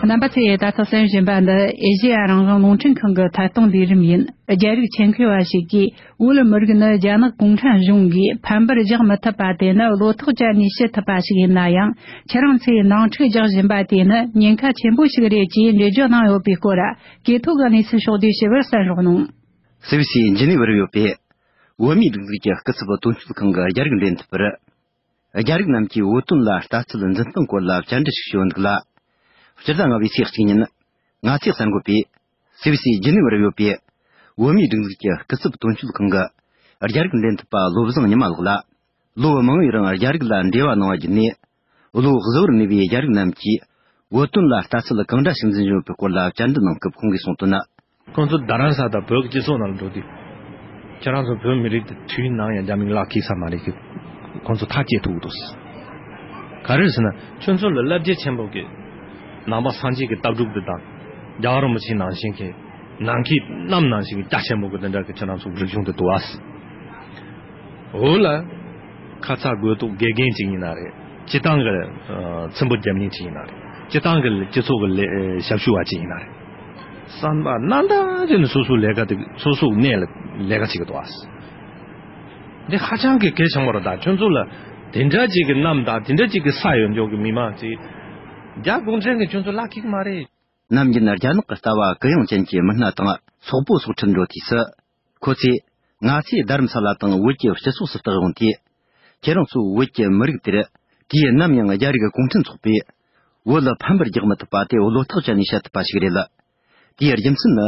རྣམ་པ་ཚོས་ད་ཐག་གསན་བཞིན་པ་འདི་ཨེ་ཤེ་ཡ་རང་དབང་རླུང་འཕྲིན་ཁང་གི་ཐད་གཏོང་ལས་རིམ་ཡིན། རྒྱ་རིགས་ཆེད་མཁས་པ་ཞིག་གིས། བོད་མི་རིགས་ནི་རྒྱ་ནག་གུང་ཁྲན་གཞུང་གིས་ཕམ་པར་བཞག་མི་ཐུབ་པ་དེ་ནི་བློ་ཐག་བཅད་ནས་བྱེད་ཐུབ་པ་ཞིག་ཡིན་ན་ཡང་། ཁྱེད་རང་ཚོས་ནང་འཁྲུག་རྒྱག་བཞིན་པ་དེ་ནི་ཉེན་ཁ་ཆེན་པོ་ཞིག་རེད་ཅེས་འགྲེལ་བརྗོད་གནང་ཡོད་པའི་སྐོར། གོ་ཐོས་ཀྱི་གནས་ཚུལ་ཕྱོགས་བསྡུས་ཞུ་བར་གསན་རོགས་གནང་། སི་བི་སི་ཇི་ནི་ཝར་ཡོད་པའི་བོད་མིའི་སྒྲིག་འཛུགས་ཀྱི་སྐུ་ཚབ་དོན་གཅོད་ཁང་གི་རྒྱ་རིགས་འབྲེལ་མཐུད་པར། རྒྱ་རིགས་རྣམས་ཀྱིས་བོད་དོན་ལ་ལྟ་ཚུལ་འཛིན་སྟངས་སྐོར་ལ་བཅར་འདྲི་ཞིག་ཞུ་འདུག་ལ། སྤྱིར་བཏང་ང་བའི་ཚེས་གཅིག་ཉིན། ང་ཚོའི་གསར་འགོད་པས། སི་བི་སི་ཇི་ནི་ཝར་ཡོད་པའི། བོད་མིའི་སྒྲིག་འཛུགས་ཀྱི་སྐུ་ཚབ་དོན་གཅོད་ཁང་གི། རྒྱ་རིགས་འབྲེལ་མཐུད་པ་བློ་བཟང་ཉི་མ་ལགས་ལ། ལོ་མང་བོའི་རིང་རྒྱ་རིགས་ལ་འབྲེལ་བ་གནང་བ་བརྒྱུད་ནས། བློ་གཟུ་བོར་གནས་པའི་རྒྱ་རིགས་རྣམས་ཀྱིས། བོད་དོན་ལ་ལྟ་ཚུལ་གང་འདྲ་ཞིག་འཛིན་བཞིན་ཡོད་པའི་སྐོར་ལ་བཅར་འདྲི་གནང་སྐབས་ཁོང་གིས་གསུངས་དོན། ཁོང་ཚོ་རྡ་རམ་ས་ལ་དང་བོད་ཀྱི་སྤྱི་ཚོགས་ནང་ལ་འགྲོ་དུས། ཁྱེད་རང་ཚོ་བོད་མི་རིགས་དེ་དུས་ནམ་ཡང་རྒྱ་མིའི་ལག་ཁེལ་ས་མ་རེད་ཀྱི། ཁོང་ཚོ་ཐག་བཅད་ཐུབ་ཀྱི་འདུག་ག་རེ་ཟེར་ན་ཁྱོད་ཚོ་ལ་རླབས་ཆེན་ཆེན་པོ་གི་ནང་པ་སངས་རྒྱས་ཀྱི་ལྟ་གྲུབ་དེ་དང་། རྒྱལ་བ་རིན་པོ་ཆེ་ནང་བཞིན་གྱི་ནང་ཁའི་གནམ་ནང་བཞིན་གྱི་རྒྱ་ཆེན་པོ་གི་དེ་འདྲ་གི་ཁྱེད་རང་ཚོ་རིག་གཞུང་དེ་འདུག་ཨ། འོ་ལ། ཁ་ཚ་དགོས་གཏུགས་དགེ་རྒན་ཅིག་ཡིན་ན་རེད། སྤྱི་བཏང་གི་ཚིམ་པོ་རྒྱབ་མཁན་ཅིག་ཡིན་ན་རེད། སྤྱི་བཏང་གི་སྤྱི་ཚོགས་ཀྱི་ཞབས་ཞུ་བ་ཅིག་ཡིན་ན་རེད། བསམ་པ་རྣམ་དག་ཅིག་ནས་སོ་སོའི་ལས་ཀ་དེ་སོ་སོའི་གནས་ལ་ལས་ཀ་བྱེད་ཀྱི་འདུག་ཨ། འདི་ཧ་ཅང་གི་གལ་ཆེན་པོ་རེད། ད་ཁྱོད་ཚོ་ལ་དེ་འདྲ་ཅིག་གི་གནམ་དང་དེ་འདྲ་ཅིག་གི་ས་ཡོད་འཇོག་གི་མི་མང་ཅིག་རྒྱ་གུང་ཁྲན་གྱིས་ཁྱོད་ཚོ་ལག་ཁེལ་གི་མ་རེད། ནམ་རྒྱུན་རྒྱ་ནག་གི་ལྟ་བ་གུ་ཡངས་ཅན་གྱི་མི་སྣ་དང་སོག་པོ་སོག་ཁྲིད་འགྲོ་དུས་སུ། ཁོ་ཚོས་ང་ཚོས་རྡ་རམ་ས་ལ་དང་བོད་ཀྱི་སྤྱི་ཚོགས་སུ་བཏགས་ཡོང་དུས། ཁྱེད་རང་ཚོའི་བོད་ཀྱི་མི་རིགས་དེར་དུས་ནམ་ཡང་རྒྱ་རིགས་གུང་ཁྲན་ཚོགས་པས་བོད་ལ་ཕམ་པར་རྒྱག་མི་ཐུབ་པ་དེ་བློ་ཐག་བཅད་ནས་བཤད་ཐུབ་པ་ཞིག་རེད། དེའི་རྒྱུ་མཚན་ནི།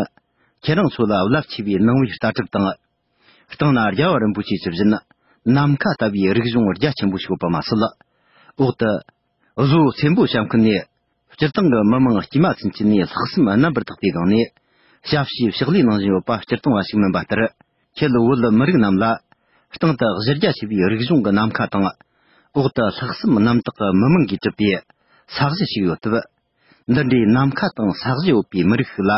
ཁྱེད་རང་ཚོ་ལ་རླབས་ཆེ་བའི་ནང་པའི་ལྟ་གྲུབ་དང་། སྟེང་ན་རྒྱལ་བ་རིན་པོ་ཆེ་ཇི་བཞིན་ནམ་མཁའ་ལྟ་བུའི་རིག་གཞུང་རྒྱ་ཆེན་པོ་ཞིག་ཡོད་པ་མ་ཟད། འོག་ཏུ། བཟོ་བོ་ཚེ་འབོད་བྱམས་ཁུལ་ནས། སྤྱིར་བཏང་གི་མི་མང་དཀྱུས་མ་ཚུན་ཆད་ནས་ལྷག་བསམ་རྣམ་པར་དག་པའི་སྒང་ནས། ཞབས་ཕྱི་ཕྱག་ལས་གནང་བཞིན་ཡོད་པ་སྤྱིར་བཏང་བ་ཞིག་མིན་པ་ལྟར། ཁྱེད་བོད་མི་རིགས་རྣམས་ལ། སྟེང་དུ་གཞི་རྒྱ་ཆེ་བའི་རིག་གཞུང་གི་ནམ་མཁའ་དང་། འོག་ཏུ་ལྷག་བསམ་རྣམ་དག་གི་མི་མང་གིས་གྲུབ་པའི་ས་གཞི་ཞིག་ཡོད་སྟབས། འདི་འདྲའི་ནམ་མཁའ་དང་ས་གཞི་ཡོད་པའི་མི་རིགས་ཤིག་ལ།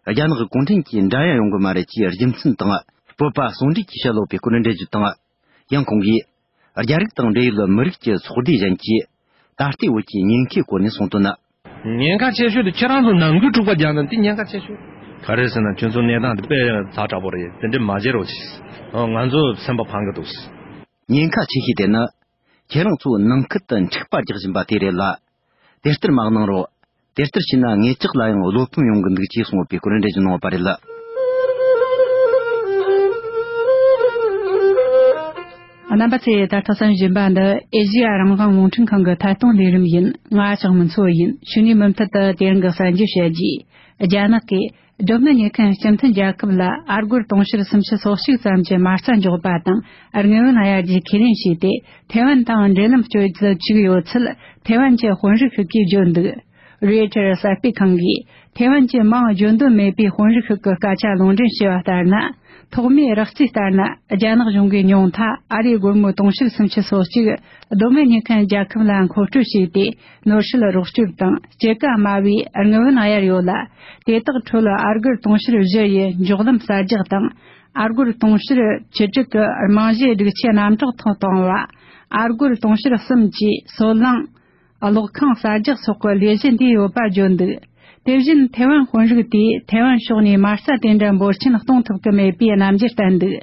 རྒྱ་ནག་གུང་ཁྲན་གྱིས་འགྲན་ཡ་ཡོང་གི་མ་རེད་ཅེས་རྒྱུ་མཚན་དང་། སྤོབས་པ་ཟུང་འབྲེལ་གྱིས་བཤད་ཡོད་པའི་སྐོར་འགྲེལ་བརྗོད་དང་། ཡང་ཁོང་གིས། རྒྱ་རིགས་དང་འབྲེལ་ཡོད་མི་རིགས་ཀྱི་ཚོགས་སྡེ་གཞན་གྱིས། ད་ལྟའི་བོད་ཀྱི་ཉེན་ཁའི་སྐོར་ནས་གསུངས་དོན། ཉེན་ཁ་ཆེ་ཤོས་དེ་ཁྱེད་རང་ཚོ་ནང་ཁུལ་འཁྲུག་པ་རྒྱག་ན་དེ་ཉེན་ཁ་ཆེ་ཤོས། ག་རེ་ཟེར་ན་ཁྱོད་ཚོ་གནས་སྟངས་དེ་དཔེ་ཛ་དྲག་པོ་རེད། དེ་འདྲ་མ་བྱེད་རོགས་གྱིས། ང་ཚོ་སེམས་པ་ཕངས་ཀྱི་འདུག་ཉེན་ཁ་ཆེ་ཤོས་དེ་ནི། ཁྱེད་རང་ཚོ་ནང་ཁུལ་དུ་འཁྲུག་པ་རྒྱག་བཞིན་པ་དེ་རེད་ལ། དེ་ལྟར་མ་གནང་རོགས། དེ་ལྟར་བྱས་ན་ངེད་ཅག་ལ་ཡང་བློ་ཕམ་ཡོང་གི་འདུག་ཅེས་གསུངས་ཡོད་པའི་སྐོར་འགྲེལ་བརྗོད་གནང་བ་རེད། རྣམ་པ་ཚོས་ད་ལྟ་གསན་བཞིན་པ་འདི་ཨེ་ཤེ་ཡ་རང་དབང་རླུང་འཕྲིན་ཁང་གི་ཐད་གཏོང་ལས་རིམ་ཡིན། ང་ལྕགས་མོ་མཚོ་ཡིན། ཕྱི་ནས་མུ་མཐུད་དུ་དེ་རིང་གི་གསར་འགྱུར་བཤད་རྒྱུ། རྒྱ་ནག་གིས། གདོད་མའི་ཉེས་ཁུངས་སྤྱི་མཐུན་རྒྱལ་ཁབ་ལ་ཨ་སྒོར་དུང་ཕྱུར་སུམ་ཅུ་སོ་གཅིག་ཙམ་གྱི་མ་རྩ་འཇོག་པ་དང་། དངུལ་བུན་གཡར་རྒྱུའི་ཁས་ལེན་བྱས་ཏེ། ཐེ་ཝན་དང་འབྲེལ་ལམ་གཅོད་རྒྱུ་བཅུག་ཡོད་ཚུལ་ཐེ་ཝན་གྱི་དཔོན་རིགས་ཤིག་གིས་བརྗོད་འདུག་རོའི་ཊར་གསར་སྤེལ་ཁང་གིས། ཐེ་ཝན་གྱི་མིང་བརྗོད་འདོད་མེད་པའི་དཔོན་རིགས་ཤིག་གི་སྐད་ཆ་ལུང་འདྲེན་བྱས་པ་ལྟར་ན། ཐོག་མའི་རགས་རྩིས་ལྟར་ན། རྒྱ་ནག་གཞུང་གིས་ཉུང་མཐའ་ཨ་རིའི་སྒོར་མོ་དུང་ཕྱུར་སུམ་ཅུ་སོ་གཅིག་གདོད་མའི་ཉེས་ཁུངས་རྒྱལ་ཁབ་ལ་མཁོ་སྤྲོད་བྱས་ཏེ། ནོར་སྲིད་རོགས་སྐྱོར་དང་། སྐྱེད་ཀ་དམའ་བའི་དངུལ་བུན་གཡར་ཡོད་ལ། དེ་དག་ཁྲོད་ཨ་སྒོར་དུང་ཕྱུར་བཞི་ཡི་འཇོག་ལམ་གསར་རྒྱག་དང་། ཨ་སྒོར་དུང་ཕྱུར་བཅུ་དྲུག་གི་རྨང་གཞིའི་སྒྲིག་ཆས་རྣམ་དག་ཐོག་གཏོང་བ། ཨ་སྒོར་དུང་ཕྱུར་གསུམ་གྱི་སོལ་རླངས་གློག་ཁང་གསར་རྒྱག་སོགས་ཀྱི་ལས་གཞི་འདུས་ཡོད་པ་བརྗོད་འདུག་དེ་བཞིན་ཐེ་ཝན་དཔོན་རིགས་དེས་ཐེ་ཝན་ཕྱོགས་ནས་མ་རྩ་དེ་འདྲ་འབོར་ཆེན་གཏོང་ཐུབ་ཀྱི་མེད་པའི་རྣམ་འགྱུར་བསྟན་འདུག།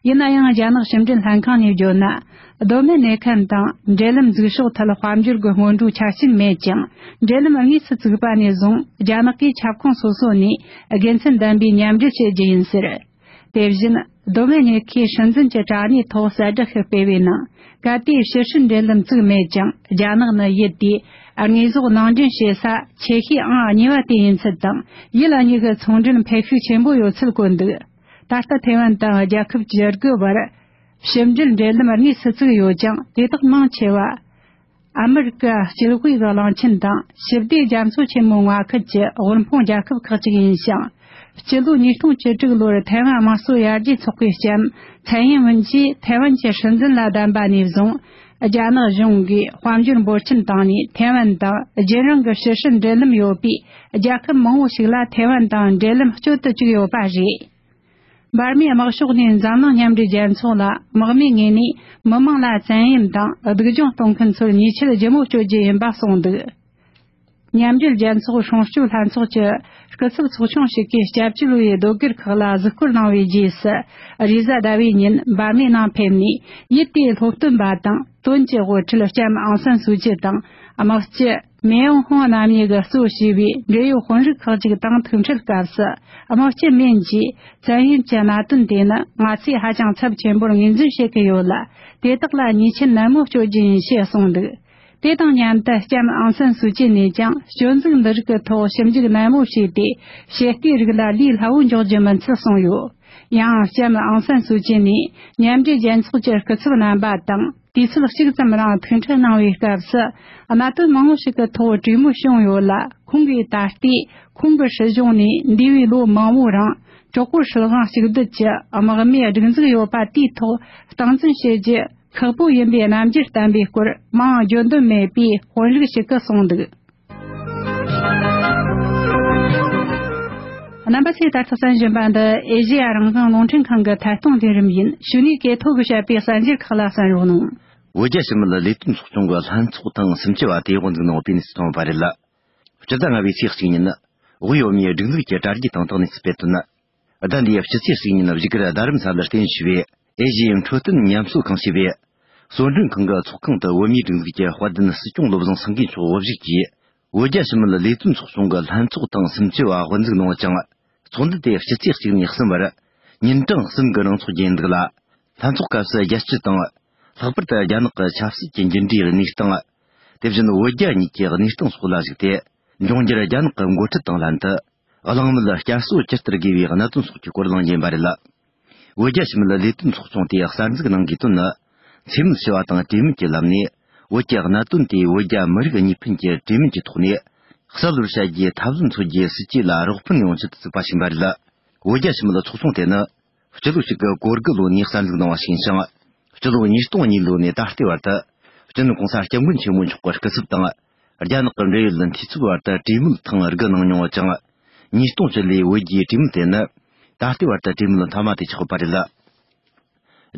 ཡིན་ན་ཡང་རྒྱ་ནག་ཕྱི་འབྲེལ་ལྷན་ཁང་ནས་བརྗོད་ན། མདོ་སྨད་གནས་མཁན་དང་འབྲེལ་ལམ་འཛུགས་ཕྱོགས་ཐད་དཔལ་འབྱོར་གྱི་སྔོན་འགྲོའི་ཆ་རྐྱེན་མེད་ཀྱང་། འབྲེལ་ལམ་དངོས་སུ་བཙུགས་པ་ནས་བཟུང་རྒྱ་ནག་གིས་ཁྱབ་ཁོངས་སོ་སོ་ནས་དགེ་མཚན་ལྡན་པའི་མཉམ་འབྲེལ་བྱེད་རྒྱུ་ཡིན་ཟེར། དེ་བཞིན་མདོ་སྨད་གནས་ཁུལ་སྲིད་འཛིན་གྱི་དྲ་གནས་ཐོག་གསལ་བསྒྲགས་ཤིག་སྤེལ་བའི་ནང་། གལ་ཏེ་ཕྱི་སྲིད་འབྲེལ་ལམ་བཙུགས་མེད་ཀྱང་། རྒྱ་ནག་ནི་ཡུལ་དེའི་དངོས་ཟོག་ནང་འདྲེན་བྱེད་ས་ཆེ་ཤོས་ཨང་གཉིས་པ་དེ་ཡིན་ཚུལ་དང་། ཡུལ་གཉིས་ཀྱི་ཚོང་འབྲེལ་འཕེལ་ཤུགས་ཆེན་པོ་ཡོད་ཚུལ་བཀོད་འདུག། ད་ལྟ་ཐེ་ཝན་དང་རྒྱལ་ཁབ་བཅུ་དགུ་བར་ཕྱི་འབྲེལ་འབྲེལ་ལམ་དངོས་སུ་བཙུགས་ཡོད་ཀྱང་། དེ་དག་མང་ཆེ་བ་ཨ་མི་རི་ཀ་སྤྱི་དབུས་ཀྱི་གླིང་ཆེན་དང་། ཞི་བདེ་རྒྱ་མཚོ་ཆེན་མོའི་མངའ་ཁུལ་གྱི་དབུལ་ཕོངས་རྒྱལ་ཁབ་ཁག་ཅིག་ཡིན་ཞིང་། སྤྱི་ལོ་ཉིས་སྟོང་བཅུ་དྲུག་ལོར་ཐའེ་ཝན་དམངས་གཙོ་ཡར་རྒྱས་ཚོགས་པའི་ལྕམ་ཚན་ཡིན་ཝུན་གྱིས་ཐའེ་ཝན་གྱི་སྲིད་འཛིན་ལ་གདམས་པ་ནས་བཟུང་། རྒྱ་ནག་གཞུང་གིས་དཔལ་འབྱོར་འབོར་ཆེན་བཏང་ནས། ཐའེ་ཝན་དང་རྒྱུན་རིང་གི་ཕྱི་སྲིད་འབྲེལ་ལམ་ཡོད་པའི་རྒྱལ་ཁབ་མང་བོ་ཞིག་ལ་ཐའེ་ཝན་དང་འབྲེལ་ལམ་གཅོད་དུ་བཅུག་ཡོད་པ་རེད། འབར་མའི་དམག་ཕྱོགས་ནས་འཛམ་གླིང་མཉམ་འབྲེལ་རྒྱལ་ཚོགས་ལ་དམག་མིའི་ངོས་ནས་མི་མང་ལ་བཙན་གཡེམ་དང་སྡུག་སྦྱོང་གཏོང་མཁན་ཚོར་ཉེས་ཆད་ལྗིད་མོ་གཅོད་རྒྱུ་ཡིན་པ་གསུངས་འདུག། མཉམ་འབྲེལ་རྒྱལ་ཚོགས་སྲུང་སྐྱོབ་ལྷན་ཚོགས་ཀྱི་སྐུ་ཚབ་ཚོགས་ཆུང་ཞིག་གིས་སྐྱབས་བཅོལ་བའི་ཟློས་གར་ཁག་ལ་གཟིགས་སྐོར་གནང་བའི་རྗེས་སུ། རེས་གཟའ་ཟླ་བའི་ཉིན་འབར་མའི་ནང་ཕེབས་ནས། ཡུལ་དེའི་སློབ་སྟོན་པ་དང་། དོན་གྱི་དབུ་ཁྲིད་ལྕམ་ཨང་སན་སུའུ་ཅི་དང་། དམག་སྤྱི་མེ་ཡོང་ཧོང་རྣམ་གཉིས་ཀྱིས་གཙོ་བྱས་པའི་འབྲེལ་ཡོད་དཔོན་རིགས་ཁག་ཅིག་དང་ཐུག་འཕྲད་སྐབས་སུ། དམག་སྤྱི་མིན་གྱིས་བཙན་གཡེམ་གྱི་གནད་དོན་དེ་ནི་ང་ཚོས་ཧ་ཅང་ཚབས་ཆེན་པོར་ངོས་འཛིན་བྱེད་ཀྱི་ཡོད་ལ། དེ་དག་ལ་ཉེས་ཆད་ནན་མོ་གཅོད་རྒྱུ་ཡིན་ཞེས་གསུངས་འདུག། དེ་དང་མཉམ་དུ་ལྕམ་ཨང་སན་སུའུ་ཅི་ནས་ཀྱང་སྐྱོན་འཛུགས་འདི་རིགས་ཀྱི་ཐོག་ཞིབ་འཇུག་ནན་མོ་བྱས་ཏེ། ཞི་བདེའི་རིགས་ལ་ལས་སླ་བོ་འཇོག་རྒྱུ་མིན་ཚུལ་གསུངས་ཡོད། ཡང་ལྕམ་ཨང་སན་སུའུ་ཅི་ནས་མཉམ་འབྲེལ་རྒྱལ་ཚོགས་ཀྱི་སྐུ་ཚབ་རྣམ་པ་དང་དུས་ཚོད་གཅིག་ཙམ་རིང་ཐུག་འཕྲད་གནང་བའི་སྐབས་སུ། གནད་དོན་མང་བོ་ཞིག་གི་ཐོག་གྲོས་མོལ་བྱུང་ཡོད་ལ། ཁོང་གིས་ད་ལྟའི་ཁོང་གི་སྲིད་གཞུང་ནས་འདས་པའི་ལོ་མང་བོའི་རིང་གྲོགས་པོ་སྲིད་དབང་གཅིག་སྡུད་ཀྱི་དམག་མིའི་སྒྲིག་འཛུགས་ཡོད་པ་དེའི་ཐོག་སྟངས་འཛིན་བྱེད་རྒྱུ་ཁག་པོ་ཡིན་པའི་རྣམ་འགྱུར་བསྟན་པའི་སྐོར། མང་བརྗོད་འདོད་མེད་པའི་དཔོན་རིགས་ཤིག་གིས་གསུངས་འདུག། རྣམ་པ་ཚོས་ད་ལྟ་གསན་བཞིན་པ་འདི་ཨེ་ཤེ་ཡ་རང་དབང་རླུང་འཕྲིན་ཁང་གི་ཐད་གཏོང་ལས་རིམ་ཡིན། གཞུག་ནས་གོ་ཐོས་ཀྱིས་བཤད་པའི་གསར་འགྱུར་ཁག་ལ་གསན་རོགས་གནང་། བོད་རྒྱ་ཞི་མོལ་ལས་དོན་ཚོགས་ཆུང་གི་ལྷན་ཚོགས་ཐེངས་སུམ་ཅུ་བ་དེ་དབུ་འཛུགས་གནང་བ་དེ་ནས་གསུངས་པ་རེད། སྤྱི་ཟླ་ལྔ་པའི་ཚེས་གཅིག་ཉིན། དབུས་བོད་མིའི་སྒྲིག་འཛུགས་ཀྱི་དྲ་རྒྱའི་སྟེང་དང་ནས་སྤེལ་དོན། ཟླ་འདིའི་སྤྱི་ཚེས་གཅིག་ཉིན་བཞུགས་སྒར་རྡ་རམ་ས་ལར་རྟེན་གཞི་བྱས་པའི་ཨེ་ཤི་ཡའི་འཕྲོད་བསྟེན་ཉམས་གསོ་ཁང་ཞེས་པའི་གསོལ་མགྲོན་ཁང་གི་ཚོགས་ཁང་དུ་བོད་མིའི་སྒྲིག་འཛུགས་ཀྱི་དཔལ་ལྡན་སྲིད་སྐྱོང་བློ་བཟང་སེང་གེ་མཆོག་དབུ་བཞུགས་ཀྱིས། བོད་རྒྱ་ཞི་མོལ་ལས་དོན་ཚོགས་ཆུང་གི་ལྷན་ཚོགས་ཐེངས་སུམ་ཅུ་བ་དབུ་འཛུགས་གནང་བ་ཅིང་། ཚོགས་འདུ་དེ་སྤྱི་ཚེས་གཅིག་ནས་གསུམ་བར་ཉིན་གྲངས་གསུམ་གྱི་རིང་འཚོགས་རྒྱུ་ཡིན་འདུག་ལ། ལྷན་ཚོགས་སྐབས་སུ་རྒྱལ་སྤྱི་དང་། ལྷག་པར་དུ་རྒྱ་ནག་གི་ཆབ་སྲིད་ཀྱི་འགྱུར་འགྲོས་གནས་སྟངས། དེ་བཞིན་བོད་རྒྱ་གཉིས་ཀྱི་གནས་སྟངས་སོགས་ལ་གཞིགས་ཏེ། འབྱུང་འགྱུར་རྒྱ་ནག་གི་འགོ་ཁྲིད་དང་ལྷན་དུ། གླེང་མོལ་བསྐྱར་གསོ་ཇི་ལྟར་དགོས་པའི་གནད་དོན་སོགས་ཀྱི་སྐོར་གླེང་རྒྱུ་ཡིན་པ་རེད། བོད་རྒྱ་ཞི་མོལ་ལས་དོན་ཚོགས་ཆུང་དེ་གསར་འཛུགས་གནང་དགོས་དོན་ནི། འཚེ་མེད་ཞི་བ་དང་གྲོས་མོལ་གྱི་ལམ་ནས་བོད་ཀྱི་གནད་དོན་དེ་བོད་རྒྱ་མི་རིགས་གཉིས་ཕན་གྱི་གྲོས་མོལ་གྱི་ཐོག་ནས་གསལ་བོར་བྱ་རྒྱུའི་ཐབས་ལམ་འཚོལ་རྒྱུའི་སྲིད་ཇུས་ལ་རོགས་ཕན་ཡོང་ཆེད་དུ་བཙུགས་པ་ཞིག་ཡིན་པ་རེད། བོད་རྒྱ་ཞི་མོལ་ཚོགས་ཆུང་དེ་ནི། སྤྱི་ལོ་གཅིག་དགུ་གོ་དགུ་ལོ་ནས་གསར་འཛུགས་གནང་བ་ཞིག་ཡིན་ཞིང་། སྤྱི་ལོ་ཉིས་སྟོང་གཉིས་ལོ་ནས་ད་ལྟའི་བར་དུ། སྤྱི་ནོར་གོང་ས་སྐྱབས་མགོན་ཆེན་པོ་མཆོག་གི་སྐུ་ཚབ་དང་། རྒྱ་ནག་གི་འབྲེལ་ཡོད་འཐུས་ཚབ་བར་དུ་གྲོས་མོལ་ཐེངས་དགུ་གནང་མྱོང་བ་ཅིང་། ཉིས་སྟོང་བཅུ་ལོའི་བོད་རྒྱའི་གྲོས་མོལ་དེ་ནི། ད་ལྟའི་བར་དུ་གྲོས་མོལ་མཐའ་མ་དེ་ཆགས་ཡོད་པ་རེད།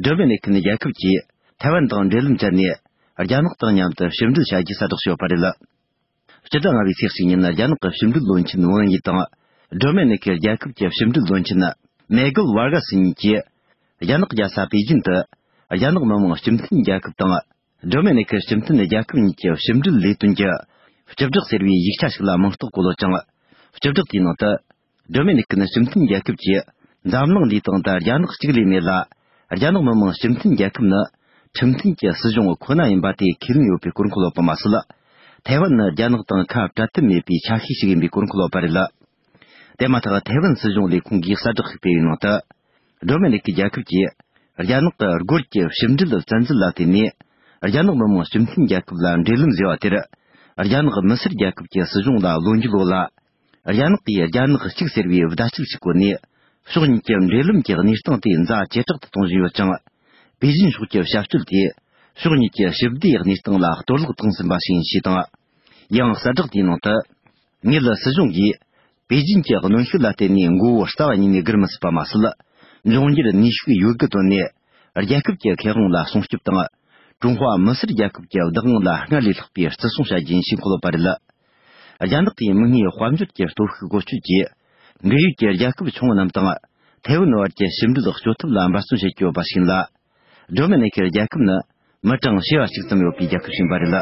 སྒྲོལ་མའི་གནས་ཁུལ་རྒྱལ་ཁབ་ཀྱིས་ཐའེ་ཝན་དང་འབྲེལ་ལམ་བཅད་ནས། རྒྱ་ནག་དང་མཉམ་དུ་ཕྱི་འབྲེལ་བྱ་རྒྱུ་གསལ་བསྒྲགས་བྱས་ཡོད་པ་རེད། སྤྱི་ཟླ་ལྔ་པའི་ཚེས་གཅིག་ཉིན་རྒྱ་ནག་གི་ཕྱི་འབྲེལ་བློན་ཆེན་ཝང་ཡི་དང་། སྒྲོལ་མའི་གནས་ཁུལ་རྒྱལ་ཁབ་ཀྱི་ཕྱི་འབྲེལ་བློན་ཆེན་མེ་གལ་ཝར་ག་སི་གཉིས་ཀྱིས། རྒྱ་ནག་རྒྱལ་ས་པེ་ཅིན་དུ། རྒྱ་ནག་མི་དམངས་སྤྱི་མཐུན་རྒྱལ་ཁབ་དང་། སྒྲོལ་མའི་གནས་ཁུལ་སྤྱི་མཐུན་རྒྱལ་ཁབ་གཉིས་ཀྱི་ཕྱི་འབྲེལ་ལས་དོན་གྱི་སྤྱི་བསྒྲགས་ཟེར་བའི་ཡིག་ཆ་ཞིག་ལ་མིང་རྟགས་བཀོད་ཡོད་ཅིང་། སྤྱི་བསྒྲགས་དེའི་ནང་དུ། སྒྲོལ་མའི་གནས་ཁུལ་སྤྱི་མཐུན་རྒྱལ་ཁབ་ཀྱིས་འཛམ་གླིང་འདིའི་སྟེང་དུ་རྒྱ་ནག་གཅིག་ལས་མེད་ལ། རྒྱ་ནག་མི་དམངས་སྤྱི་མཐུན་རྒྱལ་ཁབ་ནི་ཁྲིམས་མཐུན་གྱི་སྲིད་གཞུང་ཁོ་ན་ཡིན་པ་དེ་ཁས་ལེན་ཡོད་པའི་སྐོར་འཁོད་ཡོད་པ་མ་ཟད། ཐའེ་ཝན་ནི་རྒྱ་ནག་དང་ཁ་བྲལ་ཐབས་མེད་པའི་ཆ་ཤས་ཤིག་ཡིན་པའི་སྐོར་འཁོད་ཡོད་པ་རེད། དེ་མ་ཐག་ཐའེ་ཝན་སྲིད་གཞུང་ལས་ཁུངས་ཀྱིས་གསལ་བསྒྲགས་ཤིག་སྤེལ་བའི་ནང་དུ། སྒྲོལ་མའི་གནས་ཁུལ་རྒྱལ་ཁབ་ཀྱིས་རྒྱ་ནག་གི་སྒོར་གྱི་ཕྱི་འབྲེལ་བཙན་འཛུལ་ལ་བརྟེན་ནས། རྒྱ་ནག་མི་དམངས་སྤྱི་མཐུན་རྒྱལ་ཁབ་ལ་འབྲེལ་ལམ་བཟོས་པ་དེར། རྒྱ་ནག་མི་སེར་རྒྱལ་ཁབ་ཀྱི་སྲིད་གཞུང་ལ་བློ་འགྱོད་ཡོད་ལ། རྒྱ་ནག་གིས་རྒྱ་ནག་གཅིག་ཟེར་བའི་བརྡ་ཆད་ཅིག་བཀོད་ནས། ཕྱོགས་གཉིས་ཀྱི་འབྲེལ་ལམ་གྱི་གནས་སྟངས་དེ་ཛ་ཇེ་དྲག་ཏུ་གཏོང་བཞིན་ཡོད་ཅིང་། པེ་ཅིན་ཕྱོགས་ཀྱི་བྱ་སྤྱོད་དེ། ཕྱོགས་གཉིས་ཀྱི་ཞི་བདེའི་གནས་སྟངས་ལ་གཏོར་བརླག་བཏང་ཟིན་པ་ཞིག་ཡིན་ཞེས་དང་། ཡང་གསལ་བསྒྲགས་དེའི་ནང་དུ། ངེད་སྲིད་གཞུང་གིས། པེ་ཅིན་གྱི་གནོན་ཤུགས་ལ་བརྟེན་ནས་མགོ་བོ་རྩ་བ་ཉིད་ནས་སྒུར་མི་སྲིད་པ་མ་ཟད། འབྱུང་འགྱུར་ནུས་ཤུགས་ཡོད་དགུ་བཏོན་ནས། རྒྱལ་ཁབ་ཀྱི་ཁེ་དབང་ལ་སྲུང་སྐྱོབ་དང་། ཀྲུང་ཧྭ་མི་སེར་རྒྱལ་ཁབ་ཀྱི་བདག་དབང་ལ་སྔར་ལས་ལྷག་པའི་བརྩི་སྲུང་བྱ་རྒྱུ་ཡིན་ཞེས་འཁོད་ཡོད་པ་རེད། རྒྱ་ནག་གི་དམིགས་ཡུལ་དཔལ་འབྱོར་གྱི་སྟོབས་ཤུགས་བཀོལ་སྤྱོད་ཀྱིས། འབྲེལ་ཡོད་ཀྱི་རྒྱལ་ཁབ་ཆུང་ངུ་རྣམས་དང་། ཐའེ་ཝན་བར་གྱི་ཞི་འགྲིག་གཅོད་ཐབས་ལ་འབད་བརྩོན་བྱེད་ཀྱི་ཡོད་པ་ཞིག་ཡིན་ལ། ཌོ་མི་ནི་ཀའི་རྒྱལ་ཁབ་ནི་མི་གྲངས་བྱེ་བ་གཅིག་ཙམ་ཡོད་པའི་རྒྱལ་ཁབ་ཞིག་ཡིན་པ་རེད།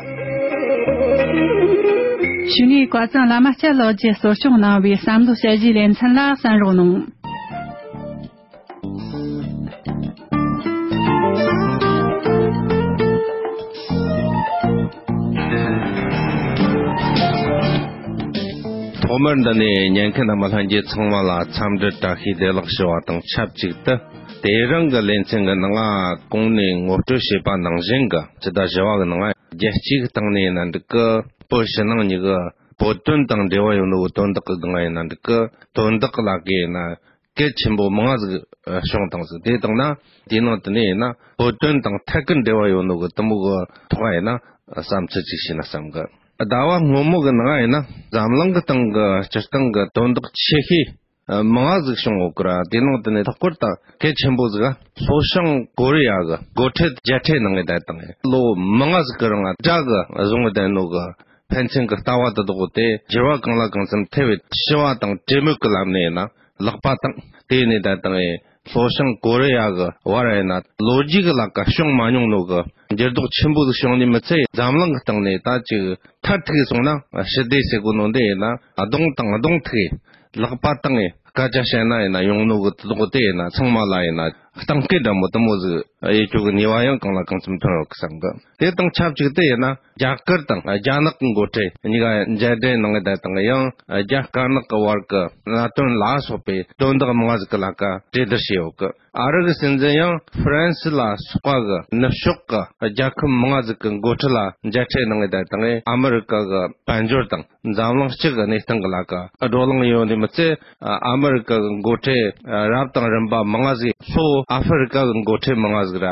གཞུག་ནས་བཀའ་བཙུན་བླ་མ་སྐྱབས་ལགས་ཀྱིས་གཙོ་སྐྱོང་གནང་བའི་བསམ་བློ་དཔྱད་གཞིའི་ལེ་ཚན་ལ་གསན་རོགས་གནང་། ཐོག་མར་འདི་ནས་ཉན་མཁན་རྣམ་པ་ལྷན་རྒྱས་ཚང་མ་ལ་འཚམས་འདྲི་བཀྲ་ཤིས་བདེ་ལེགས་ཞུ་བ་དང་ཆབས་ཅིག་ཏུ། དེ་རིང་གི་ལེ་ཚན་གྱི་ནང་ང་གོང་ནས་ངོ་སྤྲོད་བྱས་པ་ནང་བཞིན་གྱི་སྤྱི་ཟླ་བཞི་བ་གི་ནང་ང་རྒྱལ་སྤྱིའི་སྟེང་ནས་ཡིན་ན་འགྲིག་གི། བོད་ཕྱི་ནང་གཉིས་ཀྱི་བོད་དོན་དང་འབྲེལ་བ་ཡོད་ནོ་གི་དོན་དག་གི་སྒང་ང་ཡིན་ན་འགྲིག་གི། དོན་དག་ལ་གི་ཡིན་ན་གལ་ཆེན་པོ་མང་ཟིག་བྱུང་བཏང་ཟིག། དེ་དང་ན་དེའི་ནང་དུ་ནས་ཡིན་ན་བོད་དོན་དང་ཐད་ཀར་འབྲེལ་བ་ཡོད་ནོ་གི་དེ་མོ་གི་ཐོག་ཡིན་ན་བསམ་ཚུལ་ཅིག་བྱས་ན་བསམ་གི། ཟླ་བ་སྔོན་མོ་གི་ནང་ཡིན་ན་འཛམ་གླིང་གི་སྟེང་གི་སྤྱིར་བཏང་གི་དོན་དག་ཆེ་ཤོས་མང་ཟིག་བྱུང་ཡོད་གི་ར། དེ་ནང་དུ་ནས་ལྷག་པར་དུ་གལ་ཆེན་པོ་ཟིག་ལྷོ་བྱང་ཀོ་རི་ཡ་གི་འགོ་ཁྲིད་མཇལ་འཕྲད་གནང་ངེ་བསྡད་དང་ལོ་མང་ཟིག་གི་རིང་དགྲ་གི་བཟུང་ངེ་བསྡད་ནོ་གི་ཕན་ཚུན་གྱི་ལྟ་བ་དེ་དག་དེ་འགྱུར་བ་གང་ལ་གང་འཚམ་ཐེབས་པའི་ཞི་བ་དང་གྲོས་མོལ་གྱི་ལམ་ནས་ཡིན་ན་ལེགས་པ་དང་། དེ་ནས་ད་དང་ལྷོ་བྱང་ཀོ་རི་ཡ་གི་བར་ཡིན་ན་ལོ་རྒྱུས་ཀྱི་ལ་ཀ་བྱུང་མ་མྱོང་ནོ་གི་འགྱུར་ལྡོག་ཆེན་པོ་ཟིག་བྱུང་ནས་མི་ཚད་འཛམ་གླིང་གི་སྟེང་ནས་ད་ཅིག་མཐར་ཐུག་སོང་ན་ཞི་བདེ་ཟེར་གོ་ནོ་འདི་ཡིན་ན་གདོང་དང་གདོང་ཐུག་ལེགས་པ་དང་སྐད་ཆ་བཤད་ན་ཡིན་ན་ཡོང་ནོ་གི་དེ་དག་དེ་ཡིན་ན་ཚང་མ་ལ་ཡིན་ན་གཏིང་སྐད་འདྲ་མོ་དེ་མོ་ཟིག་ཡེ་ཆོག་གི་ནུས་པ་ཡང་གང་ལ་གང་འཚམ་ཐོན་ཡོད་གི་བསམ་གི། དེ་དང་ཆབས་ཅིག་ཏུ་ཡིན་ན་རྒྱ་གར་དང་རྒྱ་ནག་གི་འགོ་ཁྲིད་གཉིས་ཀ་མཇལ་འཕྲད་གནང་ངེ་བསྡད་དང་ཡང་རྒྱ་དཀར་ནག་གི་བར་གྱི་གནད་དོན་ལ་སོགས་པའི་དོན་དག་མང་ཟིག་གི་ལ་ཀ་གྲོས་བསྡུར་བྱས་ཡོད་གི། ཨ་རི་གི་སྲིད་འཛིན་ཡང་ཧྥ་རན་སི་ལ་སོགས་པ་གི་ནུབ་ཕྱོགས་གི་རྒྱལ་ཁབ་མང་ཟིག་གི་འགོ་ཁྲིད་ལ་མཇལ་འཕྲད་གནང་ངེ་བསྡད་དང་ཨ་མི་རི་ཀ་གི་དཔལ་འབྱོར་དང་འཛམ་གླིང་སྤྱི་གི་གནས་སྟངས་ཀྱི་ལ་ཀ་བགྲོ་གླེང་ཡོང་ནས་མི་ཚད། ཨ་མི་རི་ཀ་གི་འགོ་ཁྲིད་རབ་དང་རིམ་པ་མང་ང་ཟིག་ལྷོ་ཨ་ཧྥི་རི་ཀ་གི་འགོ་ཁྲིད་མང་ང་ཟིག་ར་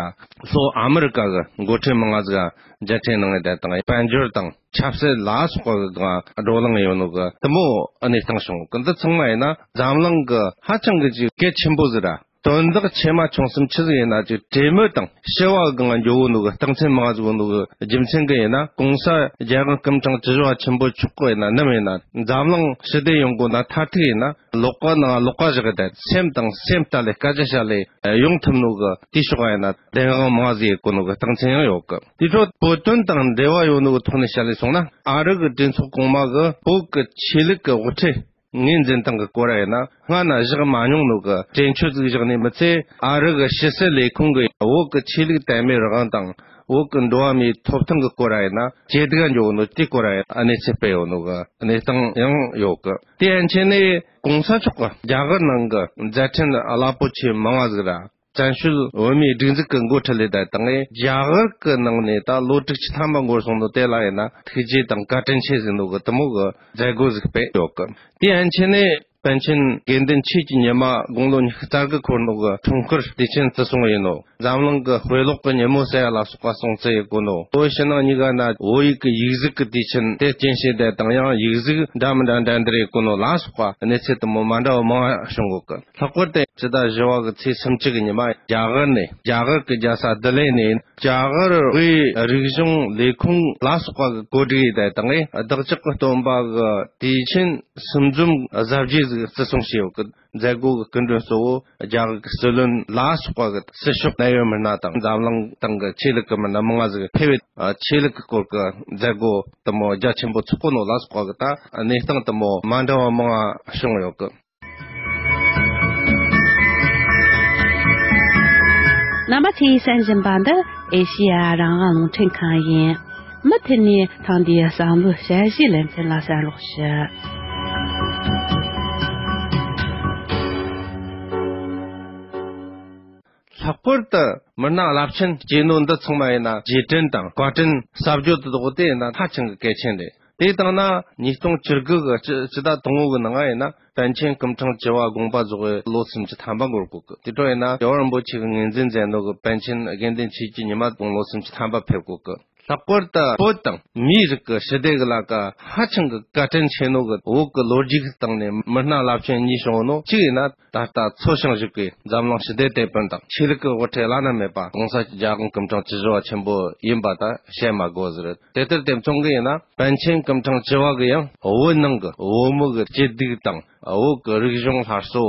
ལྷོ་ཨ་མི་རི་ཀ་གི་འགོ་ཁྲིད་མང་ང་ཟིག་མཇལ་འཕྲད་གནང་ངེ་བསྡད་དང་དཔལ་འབྱོར་དང་ཆབ་སྲིད་ལ་སོགས་པ་གི་སྒང་བགྲོ་གླེང་ཡོང་ནོ་གི་དེ་མོ་གནས་སྟངས་བྱུང་གི། འདི་ཚང་མ་ཡིན་ན་འཛམ་གླིང་གི་ཧ་ཅང་གི་ཅིག་གལ་ཆེན་པོ་ཟིག་ར། དོན་དག་ཆེ་མ་ཆུང་གསུམ་ཆི་ཟིག་ཡིན་ན་ཅིག་གྲོས་མོལ་དང་ཞི་བ་གང་འགྱོ་གོ་ནོ་གི་རྟགས་མཚན་མང་ཟིག་གོ་ནོ་གི་རྒྱུ་མཚན་གི་ཡིན་ན་༸གོང་ས་༸རྒྱལ་དབང་སྐུ་ཕྲེང་བཅུ་བཞི་པ་ཆེན་པོ་མཆོག་གི་ཡིན་ན་ནམ་ཡིན་ན་འཛམ་གླིང་ཞི་བདེ་ཡོང་དགོ་ན་མཐར་ཐུག་ཡིན་ན་ལོགས་ཀ་ནང་ལོགས་ཀ་བཞག་གི་ད་སེམས་དང་སེམས་གཏད་ལས་སྐད་ཆ་བཤད་ལས་ཡོང་ཐུབ་ནོ་གི་དེའི་ཕྱོགས་ཡིན་ན་བདེན་དཔང་མང་ཟིག་གོ་ནོ་གི་རྟགས་མཚན་ཡང་ཡོད་གི། དེའི་འཕྲོ་བོད་དོན་དང་འབྲེལ་བ་ཡོད་ནོ་གི་ཐོག་ནས་བཤད་ལས་སོང་ན་ཨ་རི་གི་གྲོས་ཚོགས་གོང་མ་གི་བོད་གི་ཆོས་ལུགས་གི་དབུ་ཁྲིད། ངོས་འཛིན་སྟངས་ཀྱི་སྐོར་ཡིན་ན་སྔ་ན་བཞག་མ་མྱོང་ནོ་གི་གྲོས་ཆོད་ཅིག་བཞག་ནས་མི་ཚད་ཨ་རི་གི་ཕྱི་སྲིད་ལས་ཁུངས་ཀྱི་བོད་ཀྱི་ཆོས་ལུགས་དད་མོས་རང་དབང་དང་བོད་ཀྱི་འགྲོ་བ་མིའི་ཐོབ་ཐང་གི་སྐོར་ཡིན་ན་ཇེ་སྡུག་འགྱོ་ནོ་དེའི་སྐོར་ཡང་གནས་ཚུལ་སྤེལ་ཡོད་ནོ་གི་གནས་སྟངས་ཡང་ཡོད་གི། དེ་ཡན་ཆད་ནས་༸གོང་ས་མཆོག་གི་རྒྱ་གར་ནང་གི་མཛད་འཕྲིན་རླབས་པོ་ཆེ་མང་ང་ཟིག་ར། བཙན་བྱོལ་བོད་མིའི་སྒྲིག་འཛུགས་ཀྱི་འགོ་ཁྲིད་ལས་བསྡད་དང་རྒྱ་གར་གྱི་ནང་ནས་ད་ལོ་དྲུག་ཅུ་ཐམ་པ་འགོར་སོང་ནོ་དེ་ལ་ཡིན་ན་ཐུགས་རྗེ་དང་བཀའ་དྲིན་ཆེ་ཟེར་ནོ་གི་དེ་མོ་གི་མཛད་སྒོ་ཟིག་སྤེལ་ཡོད་གི། དེ་ཡན་ཆད་ནས་པཎ་ཆེན་དགེ་འདུན་ཆོས་ཀྱི་ཉི་མ་དགུང་ལོ་ཉི་ཤུ་རྩ་དགུ་འཁོར་ནོ་གི་འཁྲུངས་སྐར་དུས་ཆེན་བརྩི་སྲུང་ཡིན་ནོ། འཛམ་གླིང་གི་དཔེ་ཀློག་གི་ཉིན་མོ་ཟེར་ཡ་ལ་སོགས་པ་སྲུང་བརྩི་ཡེད་གོ་ནོ། བོད་ཕྱི་ནང་གཉིས་ཀ་ན་བོད་ཡིག་གི་ཡིག་གཟུགས་ཀྱི་དུས་ཆེན་དེ་རྐྱེན་བྱས་ཏེ་དང་ཡང་ཡིག་གཟུགས་འདྲ་མི་འདྲ་འགྲན་བསྡུར་ཡེད་གོ་ནོ་ལ་སོགས་པ་གནས་ཚུལ་དེ་མོ་མ་འདྲ་བ་མང་བ་བྱུང་གོ་གི། ལྷག་པར་དུ་སྤྱི་ཟླ་བཞི་བ་གི་ཚེས་སུམ་ཅུ་གི་ཉི་མ་རྒྱ་གར་ནས་རྒྱ་གར་གྱི་རྒྱལ་ས་ལྡི་ལི་ནས་རྒྱ་གར་དབུས་རིག་གཞུང་ལས་ཁུངས་ལ་སོགས་པ་གི་གོ་སྒྲིག་ཡིན་དེ་དང་བདག་ཅག་གི་སྟོན་པ་གི་དུས་ཆེན་སུམ་འཛོམས་གཟབ་རྒྱས་ཟིག་བརྩི་སྲུང་བྱས་ཡོད་གི། མཛད་སྒོ་གི་སྐུ་མགྲོན་གཙོ་བོ་རྒྱ་གར་གི་སྲིད་བློན་ལ་སོགས་པ་གི་སྲིད་ཕྱོགས་གནད་ཡོད་མི་སྣ་དང་འཛམ་གླིང་སྟེང་གི་ཆོས་ལུགས་གི་མི་སྣ་མང་ང་ཟིག་ཕེབས་པའི་ཆོས་ལུགས་གི་སྐོར་གི་མཛད་སྒོ་དེ་མོ་རྒྱ་ཆེན་པོ་ཚོགས་གོ་ནོ་ལ་སོགས་པ་གི་ད་གནས་སྟངས་དེ་མོ་མ་འདྲ་བ་མང་ང་བྱུང་ཡོད་གི། རྣམ་པ་ཚོས་གསན་བཞིན་པ་འདི་ཨེ་ཤེ་ཡ་རང་དབང་རླུང་འཕྲིན་ཁང་ཡིན། མུ་མཐུད་ནས་ཐེངས་འདིའི་བསམ་བློའི་དཔྱད་གཞིའི་ལེ་ཚན་ལ་གསན་རོགས་ཞུ། ལྷག་པར་དུ་མི་སྣ་རླབས་ཆེན་སྐྱེས་ནོ་འདི་ཚང་མ་ཡིན་ན་རྗེས་དྲན་དང་བཀའ་དྲིན་གསབ་རྒྱུ་དེ་དག་དེ་ཡིན་ན་ཧ་ཅང་གི་གལ་ཆེན་རེད། དེ་དང་ན་ཉིས་སྟོང་བཅུ་དགུ་གི་སྤྱི་ཟླ་དང་པོ་གི་ནང་ང་ཡིན་ན་པཎ་ཆེན་སྐུ་ཕྲེང་བཅུ་བ་དགོངས་པ་རྫོགས་པའི་ལོ་སུམ་ཅུ་ཐམ་པ་འགོར་གོ་གི། དེ་འཕྲོ་ཡིན་ན་རྒྱལ་བ་རིན་པོ་ཆེ་གི་ངོས་འཛིན་མཛད་ནོ་གི་པཎ་ཆེན་དགེ་འདུན་ཆོས་ཀྱི་ཉི་མ་དགུང་ལོ་སུམ་ཅུ་ཐམ་པ་ཕེབས་གོ་གི། ལྷག་པར་དུ་བོད་དང་མིའི་རིགས་ཀྱི་ཞི་བདེ་གི་ལ་ཀ་ཧ་ཅང་གི་བཀའ་དྲིན་ཆེ་ནོ་གི་བོད་ཀྱི་ལོ་རྒྱུས་ཀྱི་སྟེང་ནས་མི་སྣ་རླབས་ཆེན་གཉིས་བྱུང་ནོ་གཅིག་ཡིན་ན། ད་ལྟ་འཚོ་ཞིང་བཞུགས་པའི་འཛམ་གླིང་ཞི་བདེ་དེད་དཔོན་དང་ཆོས་ལུགས་ཀྱི་དབུ་ཁྲིད་བླ་ན་མེད་པ་༸གོང་ས་༸རྒྱལ་དབང་སྐུ་ཕྲེང་བཅུ་བཞི་པ་ཆེན་པོ་ཡིན་པ་ད་བཤད་མ་དགོས་ཟེར། དེ་ལྟར་དེ་མཚུངས་ཀྱི་ཡིན་ན། པཎ་ཆེན་སྐུ་ཕྲེང་བཅུ་པ་གི་ཡང་བོད་ནང་གི་བོད་མི་གི་སྐྱིད་སྡུག་དང་། བོད་གི་རིག་གཞུང་སླར་གསོ།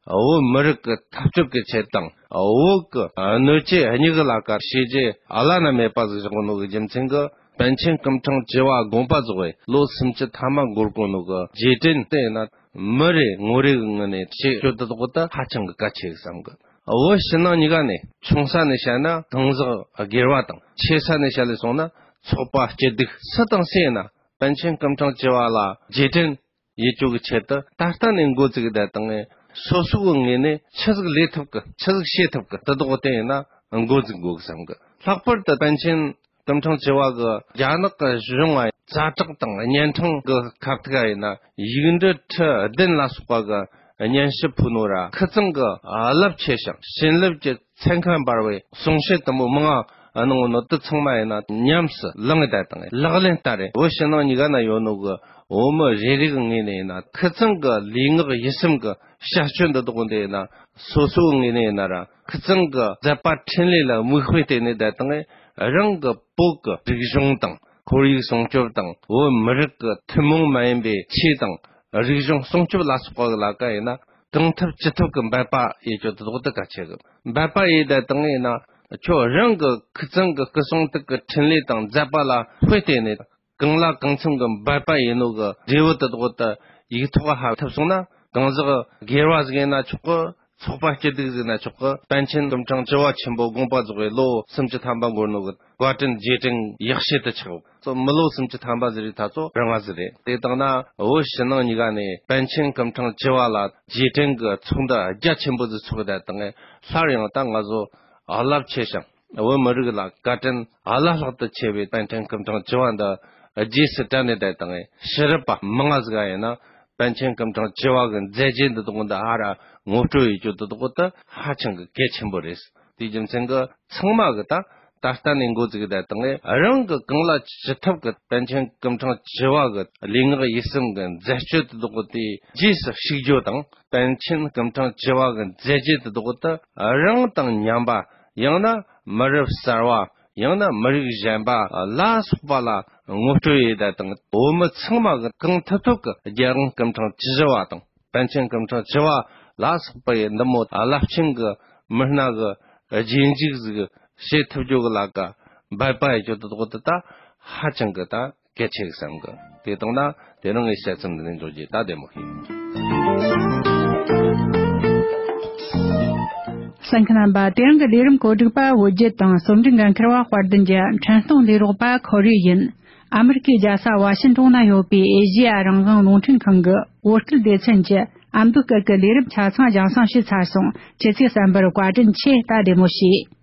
བོད་མི་རིགས་ཀྱི་འཐབ་རྩོད་ཀྱི་ཆེད་དང་། བོད་ཀྱི་སྣོད་བཅུད་སྙིགས་ལ་ཀ་བྱས་རྗེས་བླ་ན་མེད་པ་ཟིག་བཞག་ནོ་གི་རྒྱུ་མཚན་གྱིས། པཎ་ཆེན་སྐུ་ཕྲེང་བཅུ་པ་དགོངས་པ་རྫོགས་པའི་ལོ་སུམ་ཅུ་ཐམ་པ་འགོར་གོ་ནོ་གི་རྗེས་དྲན་དེ་ཡིན་ན། མི་རེ་ངོ་རེ་གི་ངོས་ནས་ཆེ་སྐྱོ་དུ་དོག་ད་ཧ་ཅང་གི་གལ་ཆེ་གི་བསམ་གི། བོད་ཕྱི་ནང་གཉིས་ཀ་ནས་ཆུང་ས་ནས་བཤད་ན་གང་ཟག་སྒེར་བ་དང་། ཆེ་ས་ནས་བཤད་ལས་སོང་ན་ཚོགས་པ་སྐྱིད་སྡུག་སུ་དང་སུ་ཡིན་ན་པཎ་ཆེན་སྐུ་ཕྲེང་བཅུ་པ་ལ་རྗེས་དྲན་ཡེ་ཅོ་གི་ཆེད་དུ་ད་ལྟ་ནས་འགོ་བཙུགས་བསྡད་དང་། སོ་སོ་གི་ངོས་ནས་ཆི་ཟིག་ལས་ཐུབ་གི། ཆི་ཟིག་བྱེད་ཐུབ་གི། དུ་དོག་དེ་ཡིན་ན་འགོ་འཛུགས་དགོས་གི་བསམ་གི། ལྷག་པར་དུ་པཎ་ཆེན་སྐུ་ཕྲེང་བཅུ་པ་གི་རྒྱ་ནག་གི་གཞུང་ང་ཛ་དྲག་དང་གཉན་འཕྲང་གི་ཁ་ཐུག་ཡིན་ན་ཡིག་འབྲུ་ཁྲི་བདུན་ལ་སོགས་པ་གི་སྙན་ཞུ་ཕུལ་ནོ་ར། ཁི་ཚང་གི་རླབས་ཆེ་ཞིང་བྱིན་རླབས་ཀྱི་ཚན་ཁ་འབར་བའི་གསུང་བཤད་དུམ་བུ་མང་ང་གནང་ནོ་དེ་ཚང་མ་ཡིན་ན་ཉམས་སུ་བླངས་ཡོད་དང་ལག་ལེན་བསྟར་རེད། བོད་ཕྱི་ནང་གཉིས་ཀ་ན་ཡོད་ནོ་གི་བོད་མི་རེ་རེ་གི་ངོས་ནས་ཡིན་ན། ཁི་ཚང་གི་ལུས་ངག་ཡིད་གསུམ་གི་བྱ་སྤྱོད་འདི་དག་འདི་ཡིན་ན། སོ་སོའི་ངོས་ནས་ཡིན་ན་ར། ཁི་ཚང་གི་མཛད་པ་འཕྲིན་ལས་ལ་མིག་དཔེ་བལྟས་ནས་བསྡད་དང་། རང་གི་བོད་ཀྱི་རིག་གཞུང་དང་ཁོར་ཡུག་སྲུང་སྐྱོབ་དང་། བོད་མི་རིགས་ཀྱི་ཐུན་མོང་མ་ཡིན་པའི་ཆོས་དང་རིག་གཞུང་སྲུང་སྐྱོབ་ལ་སོགས་པ་གི་ལ་ཀ་ཡིན་ན། གང་ཐུབ་ཅི་ཐུབ་ཀྱི་འབད་པ་ཡེ་རྒྱུ་དེ་དག་དེ་གལ་ཆེ་གི། འབད་པ་ཡེ་བསྡད་དང་ཡིན་ན། ཁྱོད་རང་གི་ཁི་ཚང་གི་སྐུ་གསུང་ཐུགས་ཀྱི་འཕྲིན་ལས་དང་མཛད་པ་ལ་དཔེ་བལྟས་ནས། གང་ལ་གང་འཚམ་གྱི་འབད་པ་ཡིན་ནོ་གི་འབྲས་བུ་དེ་དག་དེ་ཡིག་ཐོག་ཧ་ཐུབ་སོང་ན། གང་ཟག་སྒེར་བ་ཟིག་ཡིན་ན་ཆོག་གི། ཚོགས་པ་སྐྱིད་སྡུག་ཟིག་ཡིན་ན་ཆོག་གི། པཎ་ཆེན་སྐུ་ཕྲེང་བཅུ་པ་ཆེན་པོ་དགོངས་པ་རྫོགས་པའི་ལོ་སུམ་ཅུ་ཐམ་པ་འགོར་ནོ་གི་བཀའ་དྲིན་རྗེས་དྲན་ཡག་ཤོས་དེ་ཆགས། ཚོ་མི་ལོ་སུམ་ཅུ་ཐམ་པ་ཟིག་རེད། ད་ཚོ་རིང་བ་ཟིག་རེད། དེ་དང་ན་བོད་ཕྱི་ནང་གཉིས་ཀ་ནས་པཎ་ཆེན་སྐུ་ཕྲེང་བཅུ་པ་ལ་རྗེས་དྲན་གྱི་ཚོགས་འདུ་རྒྱ་ཆེན་པོ་ཟིག་ཚོགས་བསྡད་དང་། སླར་ཡང་ད་ང་ཚོ་རླབས་ཆེ་ཞིང་བོད་མི་རིགས་ལ་བཀའ་དྲིན་བླ་ལྷག་ཏུ་ཆེ་བའི་པཎ་ཆེན་སྐུ་ཕྲེང་བཅུ་པ་འདི་རྗེས་སུ་དྲན་ནས་བསྡད་དང་། ཕྱི་རབས་པ་མང་ང་ཟིག་ཡིན་ན། པཎ་ཆེན་སྐུ་ཕྲེང་བཅུ་པ་གི་མཛད་རྗེས་འདི་དག་འདི་ཧ་ར་ངོ་སྤྲོད་ཡེ་རྒྱུ་འདི་དག་དེ་ཧ་ཅང་གི་གལ་ཆེན་པོ་རེད། དེའི་རྒྱུ་མཚན་གྱིས་ཚང་མ་གི་ད་ད་ལྟ་ནས་འགོ་བཙུགས་བསྡད་དང་། རང་གི་གང་ལ་ཅི་ཐུབ་གི་པཎ་ཆེན་སྐུ་ཕྲེང་བཅུ་པ་གི་ལུས་ངག་ཡིད་གསུམ་གི་མཛད་སྤྱོད་དེ་དག་དེ་རྗེས་སུ་ཞུགས་རྒྱུ་དང་། པཎ་ཆེན་སྐུ་ཕྲེང་བཅུ་པ་གི་མཛད་རྗེས་དེ་དག་དེ་རང་དང་མཉམ་པ། ཡང་ན་མི་རབས་གསར་བ། ཡང་ན་མི་རིགས་གཞན་པ་ལ་སོགས་པ་ལ་ངོ་སྤྲོད་ཡེ་བསྡད་དང་། བོད་མི་ཚང་མ་གི་གང་ཐུབ་ཐུབ་གི་རྒྱལ་དབང་སྐུ་ཕྲེང་བཅུ་བཞི་པ་དང་། པཎ་ཆེན་སྐུ་ཕྲེང་བཅུ་པ་ལ་སོགས་པ་ཡི་འདི་མོ་རླབས་ཆེན་གྱི་མི་སྣ་གི་རྗེས་འཇུག་ཟིག་བྱེད་ཐུབ་རྒྱུ་གི་ལ་ཀ་འབད་པ་ཡེ་རྒྱུ་དེ་དག་དེ་ད་ཧ་ཅང་གི་ད་གལ་ཆེ་གི་བསམ་གི། དེ་དང་ན་དེ་རིང་གི་བཤད་ཚུལ་འདི་ནས་འཇོག་རྒྱུ། ད་བདེ་མོ་ཤིག། གསན་མཁན་རྣམ་པ། དེ་རིང་གི་ལས་རིམ་གོ་སྒྲིག་པ་བོད་བརྒྱུད་དང་རྩོམ་སྒྲིག་འགན་འཁུར་བ་དཔལ་ལྡན་གྱི་འཕྲིན་གཏོང་ལས་རོགས་པ་ཁོ་རེ་ཡིན། ཨ་མི་རི་ཀའི་རྒྱལ་ས་ཝ་ཤིན་ཏོན་ན་ཡོད་པའི་ཨེ་ཤེ་ཡ་རང་དབང་རླུང་འཕྲིན་ཁང་གི་བོད་སྐད་སྡེ་ཚན་གྱི་ཨ་མདོ་སྐད་ཀྱི་ལས་རིམ་ཆ་ཚང་རྒྱང་སྲིང་བྱས་ཚར་སོང་། ཁྱེད་ཚོས་གསན་པར་བཀའ་དྲིན་ཆེ། ད་བདེ་མོ་བྱོས།